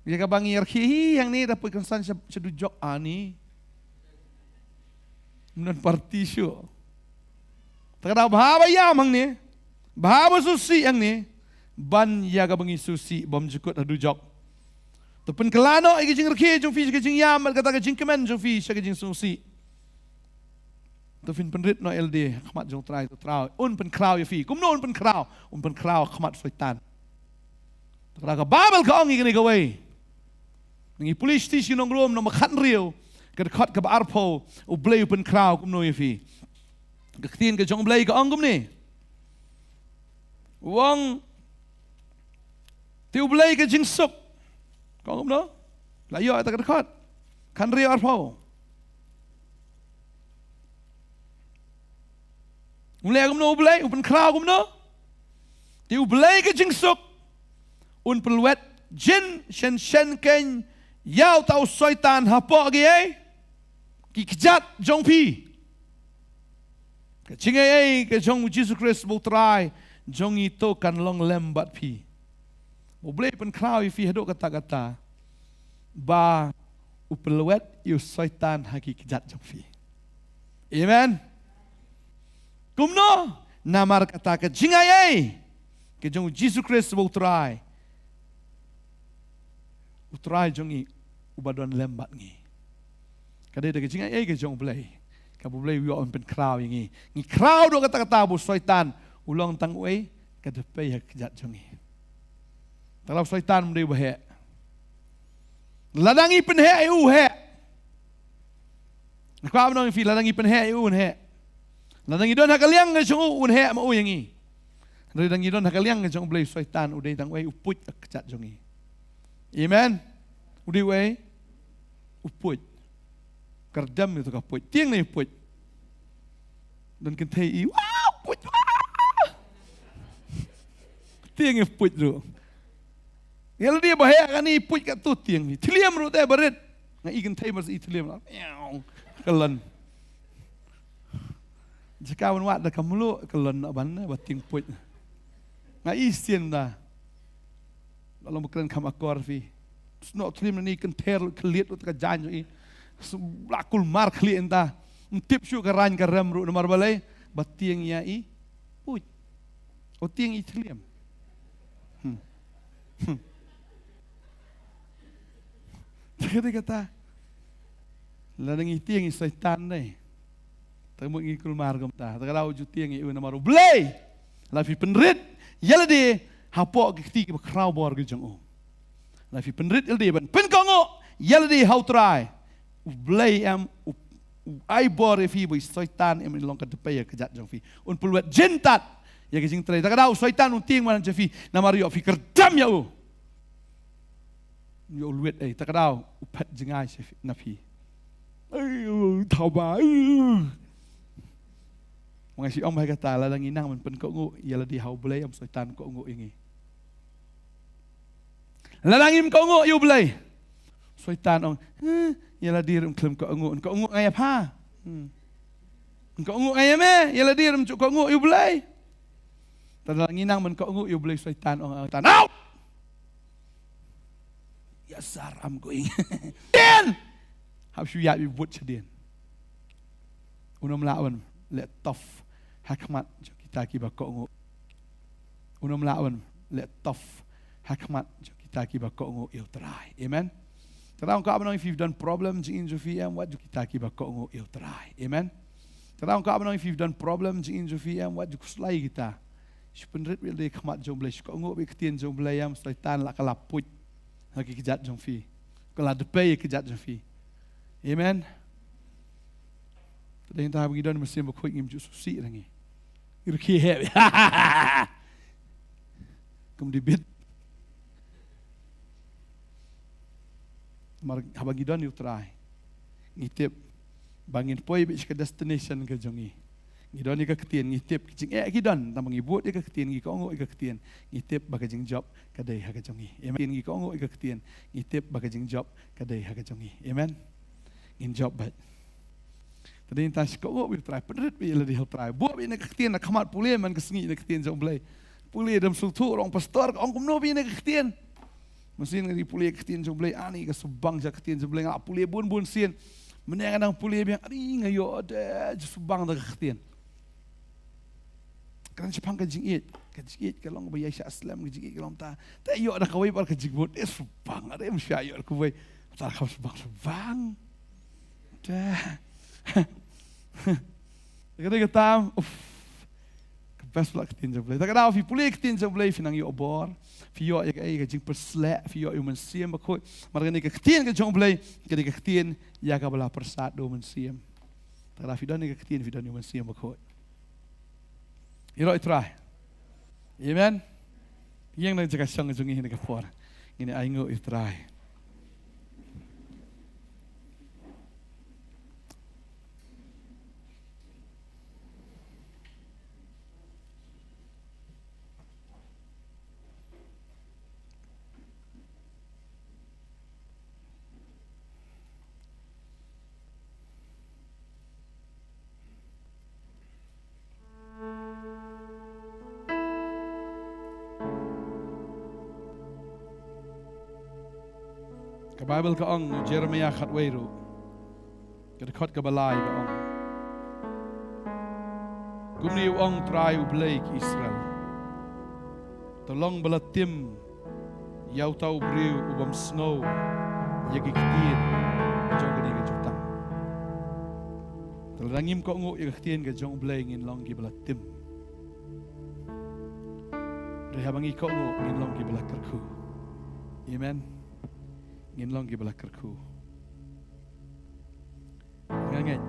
Ïa kaba ngi rkhie hi hangne da poi kynsan sha, sha dujok ani. Ym don parti shuh. Te kaba hap ba ïam hangne, ba hap ba sngewsih hangne, ban ïa kaba ngi sngewsih bym jukut ha dujok. To pynkylla noh ïa ka jingrkhie jong phi sha ka jingïam bad kata ka jingkmen jong phi sha ka jingsngewsih. To phin pynrit noh ïa lade ha khmat jong Trai, to Trai un pynkhraw ïa phi. Kumno un pynkhraw? Un pynkhraw ha khmat Soitan. Te ka Baibl ka ong ïa kane kawei. Ngi pule sha shi nong Rom, nong ba khathynriew, ka dkhot kaba arphew, U Blei u pynkhraw kumno ïa phi. Ka ktien ka jong U Blei ka ong kumne. U ong, te U Blei ka jingsuk. Ka ong kumno? La ïoh ïa kata ka dkhot. Khathynriew arphew. U leh kumno U Blei? U pynkhraw kumno? Te U Blei ka jingsuk un pynlwet jin shen shen kein ïa uta u Soitan hapoh kiei, ki kjat jong phi. Ka jingaiei ka jong U Jisu Khrist ba U Trai jong ngi to kan long lem bad phi. U Blei pynkhraw ïa phi haduh katta katta ba u pynlwet ïa u Soitan ha ki kjat jong phi. Amen. Kumno? Namar kata ka jingaiei ka jong u Jisu Khrist ba u Trai, u Trai jong ngi, uba don lem bad ngi. Ka dei da ka jingai ei ka jong u Blei, kaba u Blei u ïoh ban pynkhraw ïa ngi. Ngi khraw da kata kata ba u Soitan u long tang uei? Ka dpei ha ka kjat jong ngi. Tang ba u Soitan um dei uba heh. Lada ngi pynheh ïa u, u heh. Nga kwah ban ong ïa phi, lada ngi pynheh ïa u, un heh. Lada ngi don ha ka liang ka jong u, un heh ma u ïa ngi. Hynrei lada ngi don ha ka liang ka jong u Blei, u Soitan u dei tang uei? U puit ha ka kjat jong ngi. Amen. U dei uei? U puit. Kyrdem ïa uta ka puit. Tieng ne u puit? Don kynthei i, "Wow, puit, wow!" Tieng ïa u puit ruh. Ïa lade ba heh kane, puit katto tieng phi. Thliem ruh te barit. Nga i kynthei mar sa i thliem la. Kyllon. Jaka ban wad da ka mluh, kyllon na ban, ba tieng puit. Nga i sien da. Ba long ba kren kham akor phi. Snoh thliem na ni, kynthei ruh khlieh ruh ka jaiñ ruh i. Snoh la kulmar khlieh ynda. Ym tip shuh ka raiñ ka rem ruh namar balei? Ba tieng ïa i puit. O tieng i thliem. Hmm. Hmm. Te ka dei kata. Lada ngi tieng ïa u Soitan ne, te mut ngi kulmar kumta. Te ka daw ju tieng ïa u namar u Blei. Lada phi pynrit ïa lade hapoh ki kti kiba khraw bor ki jong u. Lada phi pynrit ïa lade ban pynkohnguh ïa lade ha u Trai, u Blei em u, u ai bor ïa phi ba u Soitan em un long ka dpei ha ka kjat jong phi. Un pynlwet jyntat ïa ka jingtrei. Te ka daw u Soitan un tieng man jong phi namar ïoh phi kyrdem ïa u. Ïoh lwet ei, te ka daw u phet jngai sha phi, na phi. Ei, thaba, ei. Nga shu ong ba ha kata, lada ngi nang ban pynkohnguh ïa lade ha u Blei, em u Soitan kohnguh ïa ngi. Lada ngim kohnguh ïa u Blei, u Soitan ong, "Eh, ïa lade ruh ym khlem kohnguh, kohnguh nga ïa pha." Hmm. "Kohnguh nga ïa me, ïa lade ruh ym ju kohnguh ïa u Blei." Te lada ngi nang ban kohnguh ïa u Blei, u Soitan ong, "Out!" Yes, sir, I'm going. Dien! Hap shu ïaid bad bud shadien. Un ym lah ban leh tough ha khmat jong kita kiba kohnguh. Un ym lah ban leh tough ha khmat jong kita kiba kohnguh ïa u Trai. Amen. Te nga kwah ban ong, if you've done problem jong in jong phi em, wat jong kita kiba kohnguh ïa u Trai. Amen. Te nga kwah ban ong, if you've done problem jong in jong phi em, wat jong khuslai kita. Shu pynrit beit ha khmat jong u Blei, shu kohnguh beit ktien jong u Blei em, Soitan la ka la puit ha ki kjat jong phi, ka la dpei ha ki kjat jong phi. Amen. Te dei ta ba ngi don mynsiem bakhuid, ngim ju sngewsih ra ngi. Ngi rkhie heh. Kum dei bit. Namar haba ngi don ïa u Trai, ngi tip ba ngin poi beit sha ka destination ka jong ngi. Ngi don ïa ka ktien, ngi tip ki jingeh ki don, tang ba ngi bud ïa ka ktien, ngi kohnguh ïa ka ktien, ngi tip ba ka jingjop ka dei ha ka jong ngi. Amen. Ngi kohnguh ïa ka ktien, ngi tip ba ka jingjop ka dei ha ka jong ngi. Amen. Ngin jop beit. Te dei ta shu kohnguh beit ïa u Trai, pynrit beit ïa lade ha u Trai. Buh beit ïa ka ktien na khmat, pule man ka sngi ïa ka ktien jong u Blei. Pule, da ym sngewthuh, ong pastor ka ong kumno beit ïa ka ktien. Mynsiem nga dei pule ka ktien jong u Blei, ani ka subang sha ka ktien jong u Blei, nga pule bun bun sien. Mynne nga nang pule biang, ani nga ïoh da ju subang da ka ktien. Kren shaphang ka jingïeit, ka jingïeit ka long ba ïa shah slem, ka jingïeit ka long ta. Te ïoh da kawei pat ka jingmut, eh, subang, are ym shah ïoh da kawei. Ta ka subang, subang. Te. Ka dei ka tam, uff. Ka best pla ka ktien jong u Blei. Ta ka daw phi pule ka ktien jong u Blei, phi nang ïoh bor. Phi ïoh ïa ka, ïa ka jingpyrsleh, phi ïoh ïa u Mynsiem Bakhuid. Mar kane ka ktien ka jong u Blei, kane ka ktien ïa kaba la pyrsad da u Mynsiem. Ta ka daw phi don ïa ka ktien, phi don ïa u Mynsiem Bakhuid. Ïaroh ïa u Trai. Amen. Ïeng na ka jaka shong jong ngi ha kane ka por. Ngin ïa ainguh ïa u Trai. Ka Baibl ka ong, Jeremaïa khatwei ruh, ka dkhot kaba lai ka ong, kumne u ong u Trai u Blei ki Israel, Long ba la tim ïa uta u briew u bym sngew ïa ki ktien jong kane ka jutang. Te lada ngim kohnguh ïa ka ktien ka jong U Blei, ngin long kiba la tim. Hynrei haba ngi kohnguh, ngin long kiba la kyrkhu. Amen. Ngin long kiba la kyrkhu. Nga ngeit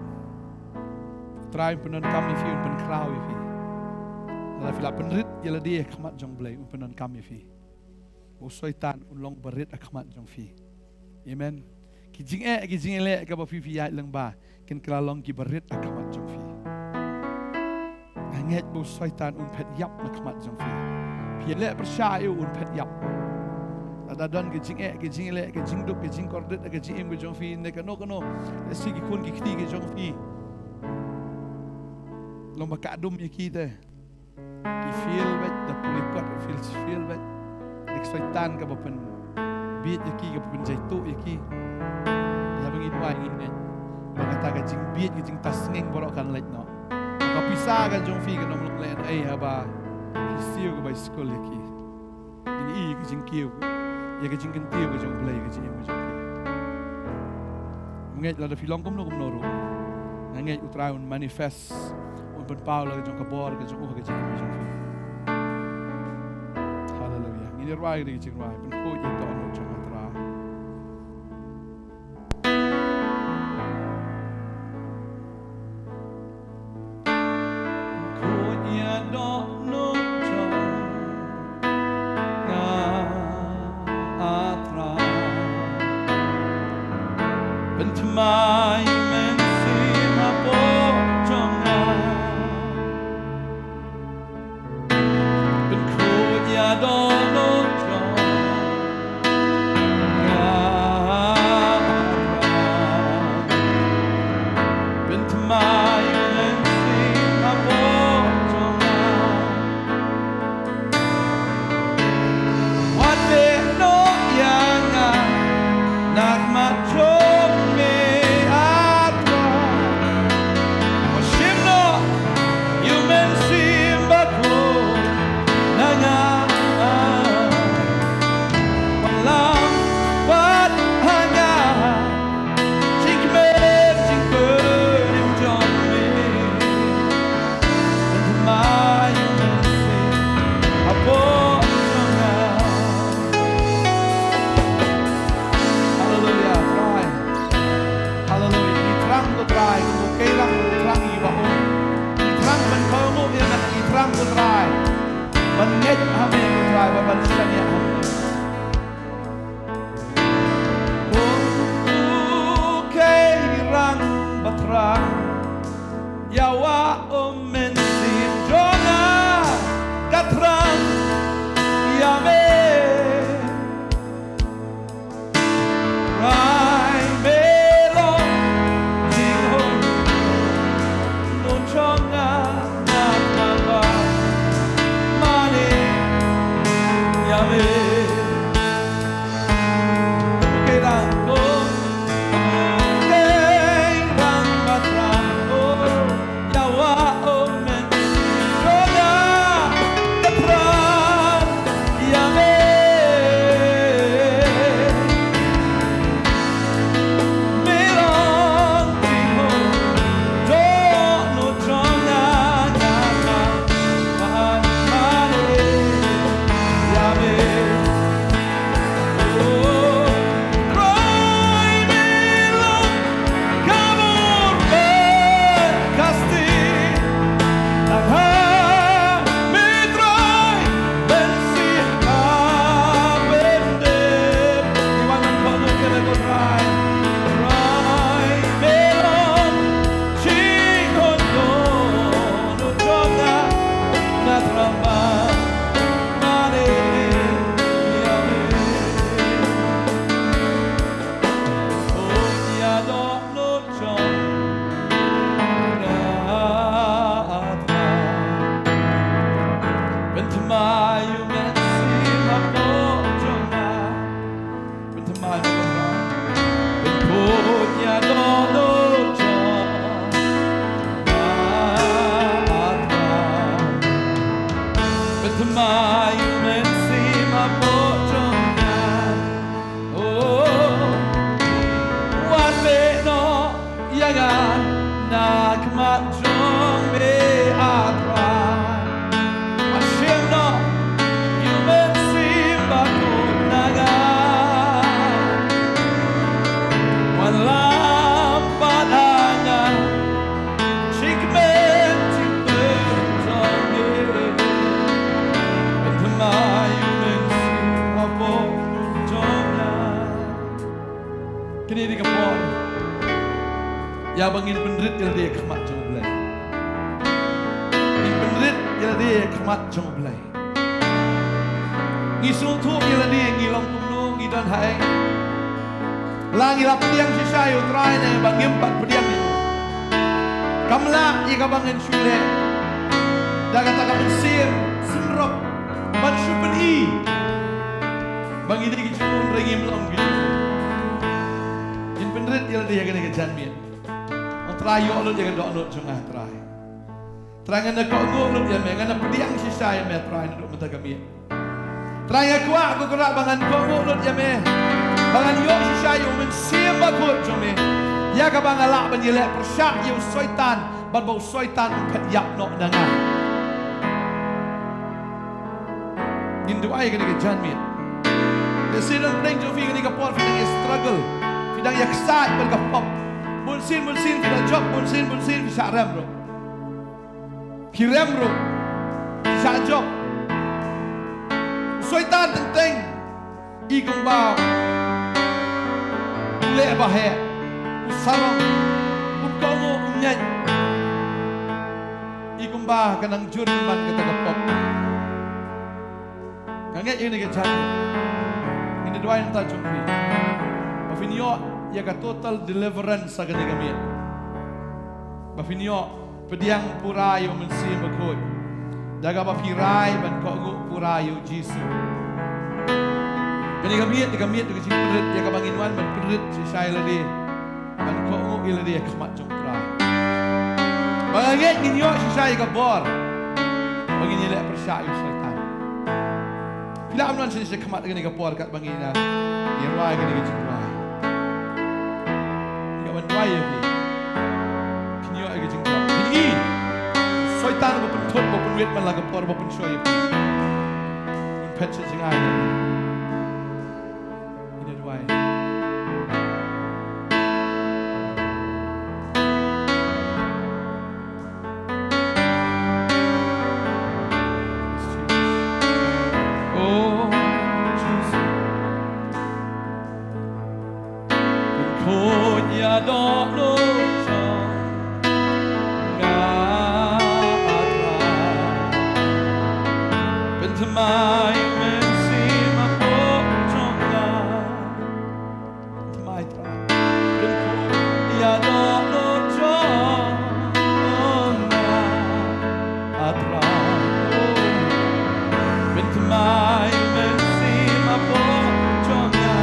U Trai un pyndonkam ïa phi, un pynkhraw ïa phi. Lada phi la pynrit ïa lade ha khmat jong U Blei, un pyndonkam ïa phi. U Soitan un long barit ha khmat jong phi. Amen. Ki jingeh, ki jingeh kaba phi phi ïaid lyngba, kin kylla long kiba rit ha khmat jong phi. Nga ngeit ba u Soitan un phet ïap na khmat jong phi. Phi leh pyrshah ïa u, un phet ïap. Lada don ka jingeh, ka jingleh, ka jingduk, ka jingkordit, ka jingim ka jong phi, ne kano kano. Lehse ki khun ki kti ka jong phi, long ba ka dum ïa ki te. Ki feel bad da pynlip kot, feel, feel bad. Dik Soitan kaba pynbiej ïa ki, kaba pynjaituh ïa ki. Ïa ba ngin wai ngin ngeit ba kata ka jingbiej, ka jingtasngeng baroh kan leit noh. Ka pisa ka jong phi kan ym long lehnoh ei haba phi siew ka bai skul ïa ki. Ngin ïohi ka jingkiew, ïa ka jingkyntiew ka jong U Blei ka jingim ka jong phi. Nga ngeit lada phi long kumno kumno ruh, nga ngeit U Trai un manifest, un pynpaw la ka jong ka bor ka jong u ha ka jingim ka jong phi. Haleluia. Ngin ïa rwai ka jingrwai Pynkhuid ïa dohnud jong nga Trai. Pynkhuid ïa dohnud jong nga, ah Trai. Pynthymmai Mynsiem hapoh jong nga. Pynkhuid ïa dohnud jong nga, ah Trai. Pynthymmai Mynsiem hapoh jong nga. Wat beh noh ïa nga na khmat jong me, ah Trai. Wat shim noh ïa u Mynsiem Bakhuid na nga. Wallam pat ha nga jingkmen jingkurim jong me. Pynthymmai Mynsiem hapoh jong nga. Haleluia, Trai. Haleluia. Ngi thrang ko Trai, kum u Keirang u thrang ïa u ba um. Ngi thrang ban kohnguh ïa me, ngi thrang ko Trai ban ngeit ha me ko Trai, ban, ban shaniah ha me. Kum u Keirang ba thrang ïa u ba um, Mynsiem jong nga ka thrang ïa me. Trai me long jingdohnud jong nga, nga thrang ban mane ïa me. Keirang ko, Keirang ba thrang ko, ïa u ba um, Mynsiem jong nga ka thrang ïa me. Me long jingdohnud jong nga, nga thrang ban mane ïa me. Kane ka por, ïa ba ngin pynrit ïa lade ha khmat jong U Blei. Ngin pynrit ïa lade ha khmat jong U Blei. Ngi sngewthuh ïa lade ngi long kumno, ngi don haei. La ngi la pdiang shisha ïa U Trai ne ba ngim pat pdiang ïa u. Kam lah ïa kaba ngin shu leh da kata ka mynsiem synrop ban shu pyni ba ngi dei ki jingmut, hynrei ngim long ki jingmut. Ngin pynrit ïa lade ha kane ka janmiet. Ong Trai, ïoh lut ïa ka dohnud jong nga Trai. Trai, ngan ïa kohnguh lut ïa me, ngan ïa pdiang shisha ïa me Trai naduh mynta ka miet. Trai, nga kwah ko Trai ba ngan kohnguh lut ïa me, ba ngan ïoh shisha ïa u Mynsiem Bakhuid jong me, ïa kaba nga lah ban ïaleh pyrshah ïa u Soitan, bad ba u Soitan un phet ïap noh na nga. Ngin duwai kane ka janmiet. Te shisha don pdeng jong phi kane ka por phi dang ïa struggle, phi dang ïa ksaid bad ka pop. Bunsien bunsien phi la jop, bunsien bunsien phi shah rem ruh. Phi rem ruh, phi shah jop. U Soitan teng teng i kumba u leh ba heh, u sarong, um kohnguh, um ñiad. I kumba ka nang jur man kata ka pop. Nga ngeit ïa kane ka janmiet, ngin ïa duwai na ka bynta jong phi ba phin ïoh ïa ka total deliverance ha kane ka miet. Ba phin ïoh pdiang pura ïa u Mynsiem Bakhuid da kaba phi rai ban kohnguh pura ïa u Jisu. Kane ka miet, ka miet ka jingpynrit ïa kaba ngin wan ban pynrit shisha ïa lade, ban kohnguh ïa lade ha khmat jong U Trai. Ba nga ngeit ngin ïoh shisha ïa ka bor ba ngin ïaleh pyrshah ïa u Soitan. Phi lah ban wan shisha ha khmat kane ka por katba ngi ïa, ïa rwai kane ka jingduwai. Ïa ban duwai ïa phi. Phin ïoh ïa ka jingjop. Phin i u Soitan ba pynthut, ba pynwit man la ka por, ba pynshoi ïa phi. Un phet sha jngai. Ngin ïa duwai. Oh, Jesus. Pynkhot ïa dohnud jong nga, ah Trai. Pynthymmai Mynsiem Bakhuid jong nga. Pynthymmai Trai. Pynkhot ïa dohnud jong nga, ah Trai. Pynthymmai Mynsiem Bakhuid jong nga.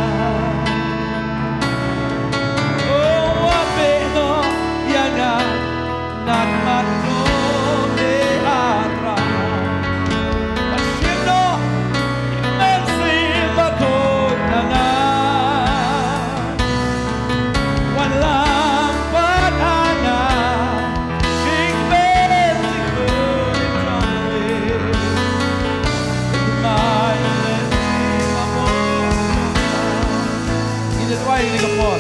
Oh, wat beh noh ïa nga na khmat jong me, ah Trai. Wat shim noh i Mynsiem Bakhuid na nga. Wan lam pat ha nga, jingpynjot jong me. Pyntynnat ïa u Mynsiem Bakhuid jong nga. Ngin ïa duwai ïa kane ka por.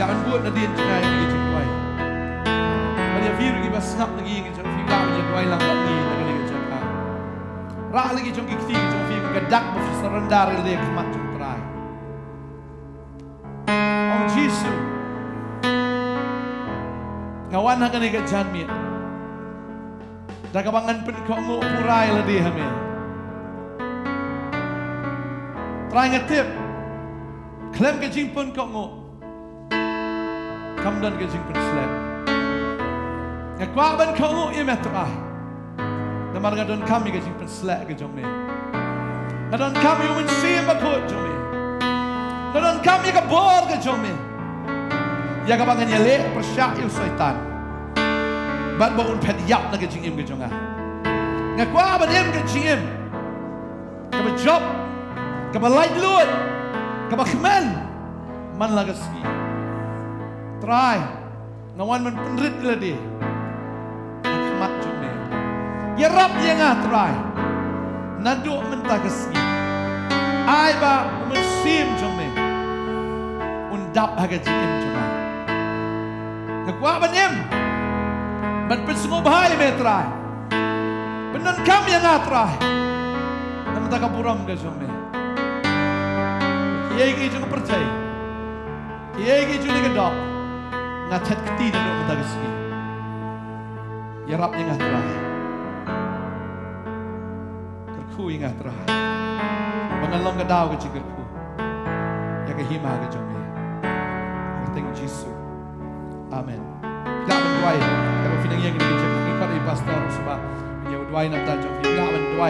Ïa, yn bud nadien jong nga ïa kane ka jingduwai. Bad ïa phi ruh kiba sngap na ki jong phi, lah ban ïa duwai lang bad ngi na kane ka jaka. Rah la ki jong ki kti ki jong phi, ka dak ba phi surrender ïa lade ha khmat jong U Trai. Ong Jisu, nga wan ha kane ka janmiet da kaba ngan pynkohnguh pura ïa lade ha me. Trai, nga tip khlem ka jingpynkohnguh kam don ka jingpynsleh. Nga kwah ban kohnguh ïa me Trai, namar nga donkam ïa ka jingpynsleh ka jong me. Nga donkam ïa u Mynsiem Bakhuid jong me. Nga donkam ïa ka bor ka jong me, ïa kaba ngan ïaleh pyrshah ïa u Soitan, bad ba un phet ïap na ka jingim ka jong nga. Nga kwah ban im ka jingim kaba jop, kaba laitluid, kaba kmen man la ka sngi. Trai, nga wan ban pynrit ïa lade ha khmat jong me. Ïarap ïa nga Trai naduh mynta ka sngi. Ai ba u Mynsiem jong me un dap ha ka jingim jong nga. Nga kwah ban im ban pynsngewbha ïa me Trai. Pyndonkam ïa nga Trai na ka bynta ka burom ka jong me. Ïa ki jong ka pyrthei, Ïa ki jong ngi ka dok. Nga thet kti na dok mynta ka sngi. Ïarap ïa nga Trai. Kyrkhu ïa nga Trai. Ba ngan long ka daw ka jingkyrkhu ïa ka hima ka jong me. Kyrteng Jisu. Amen. Phi lah ban duwai. Katba phi nang ïeng, ngi khot ïa i pastor shuwa ban ïa duwai na bynta jong phi. Phi lah ban duwai.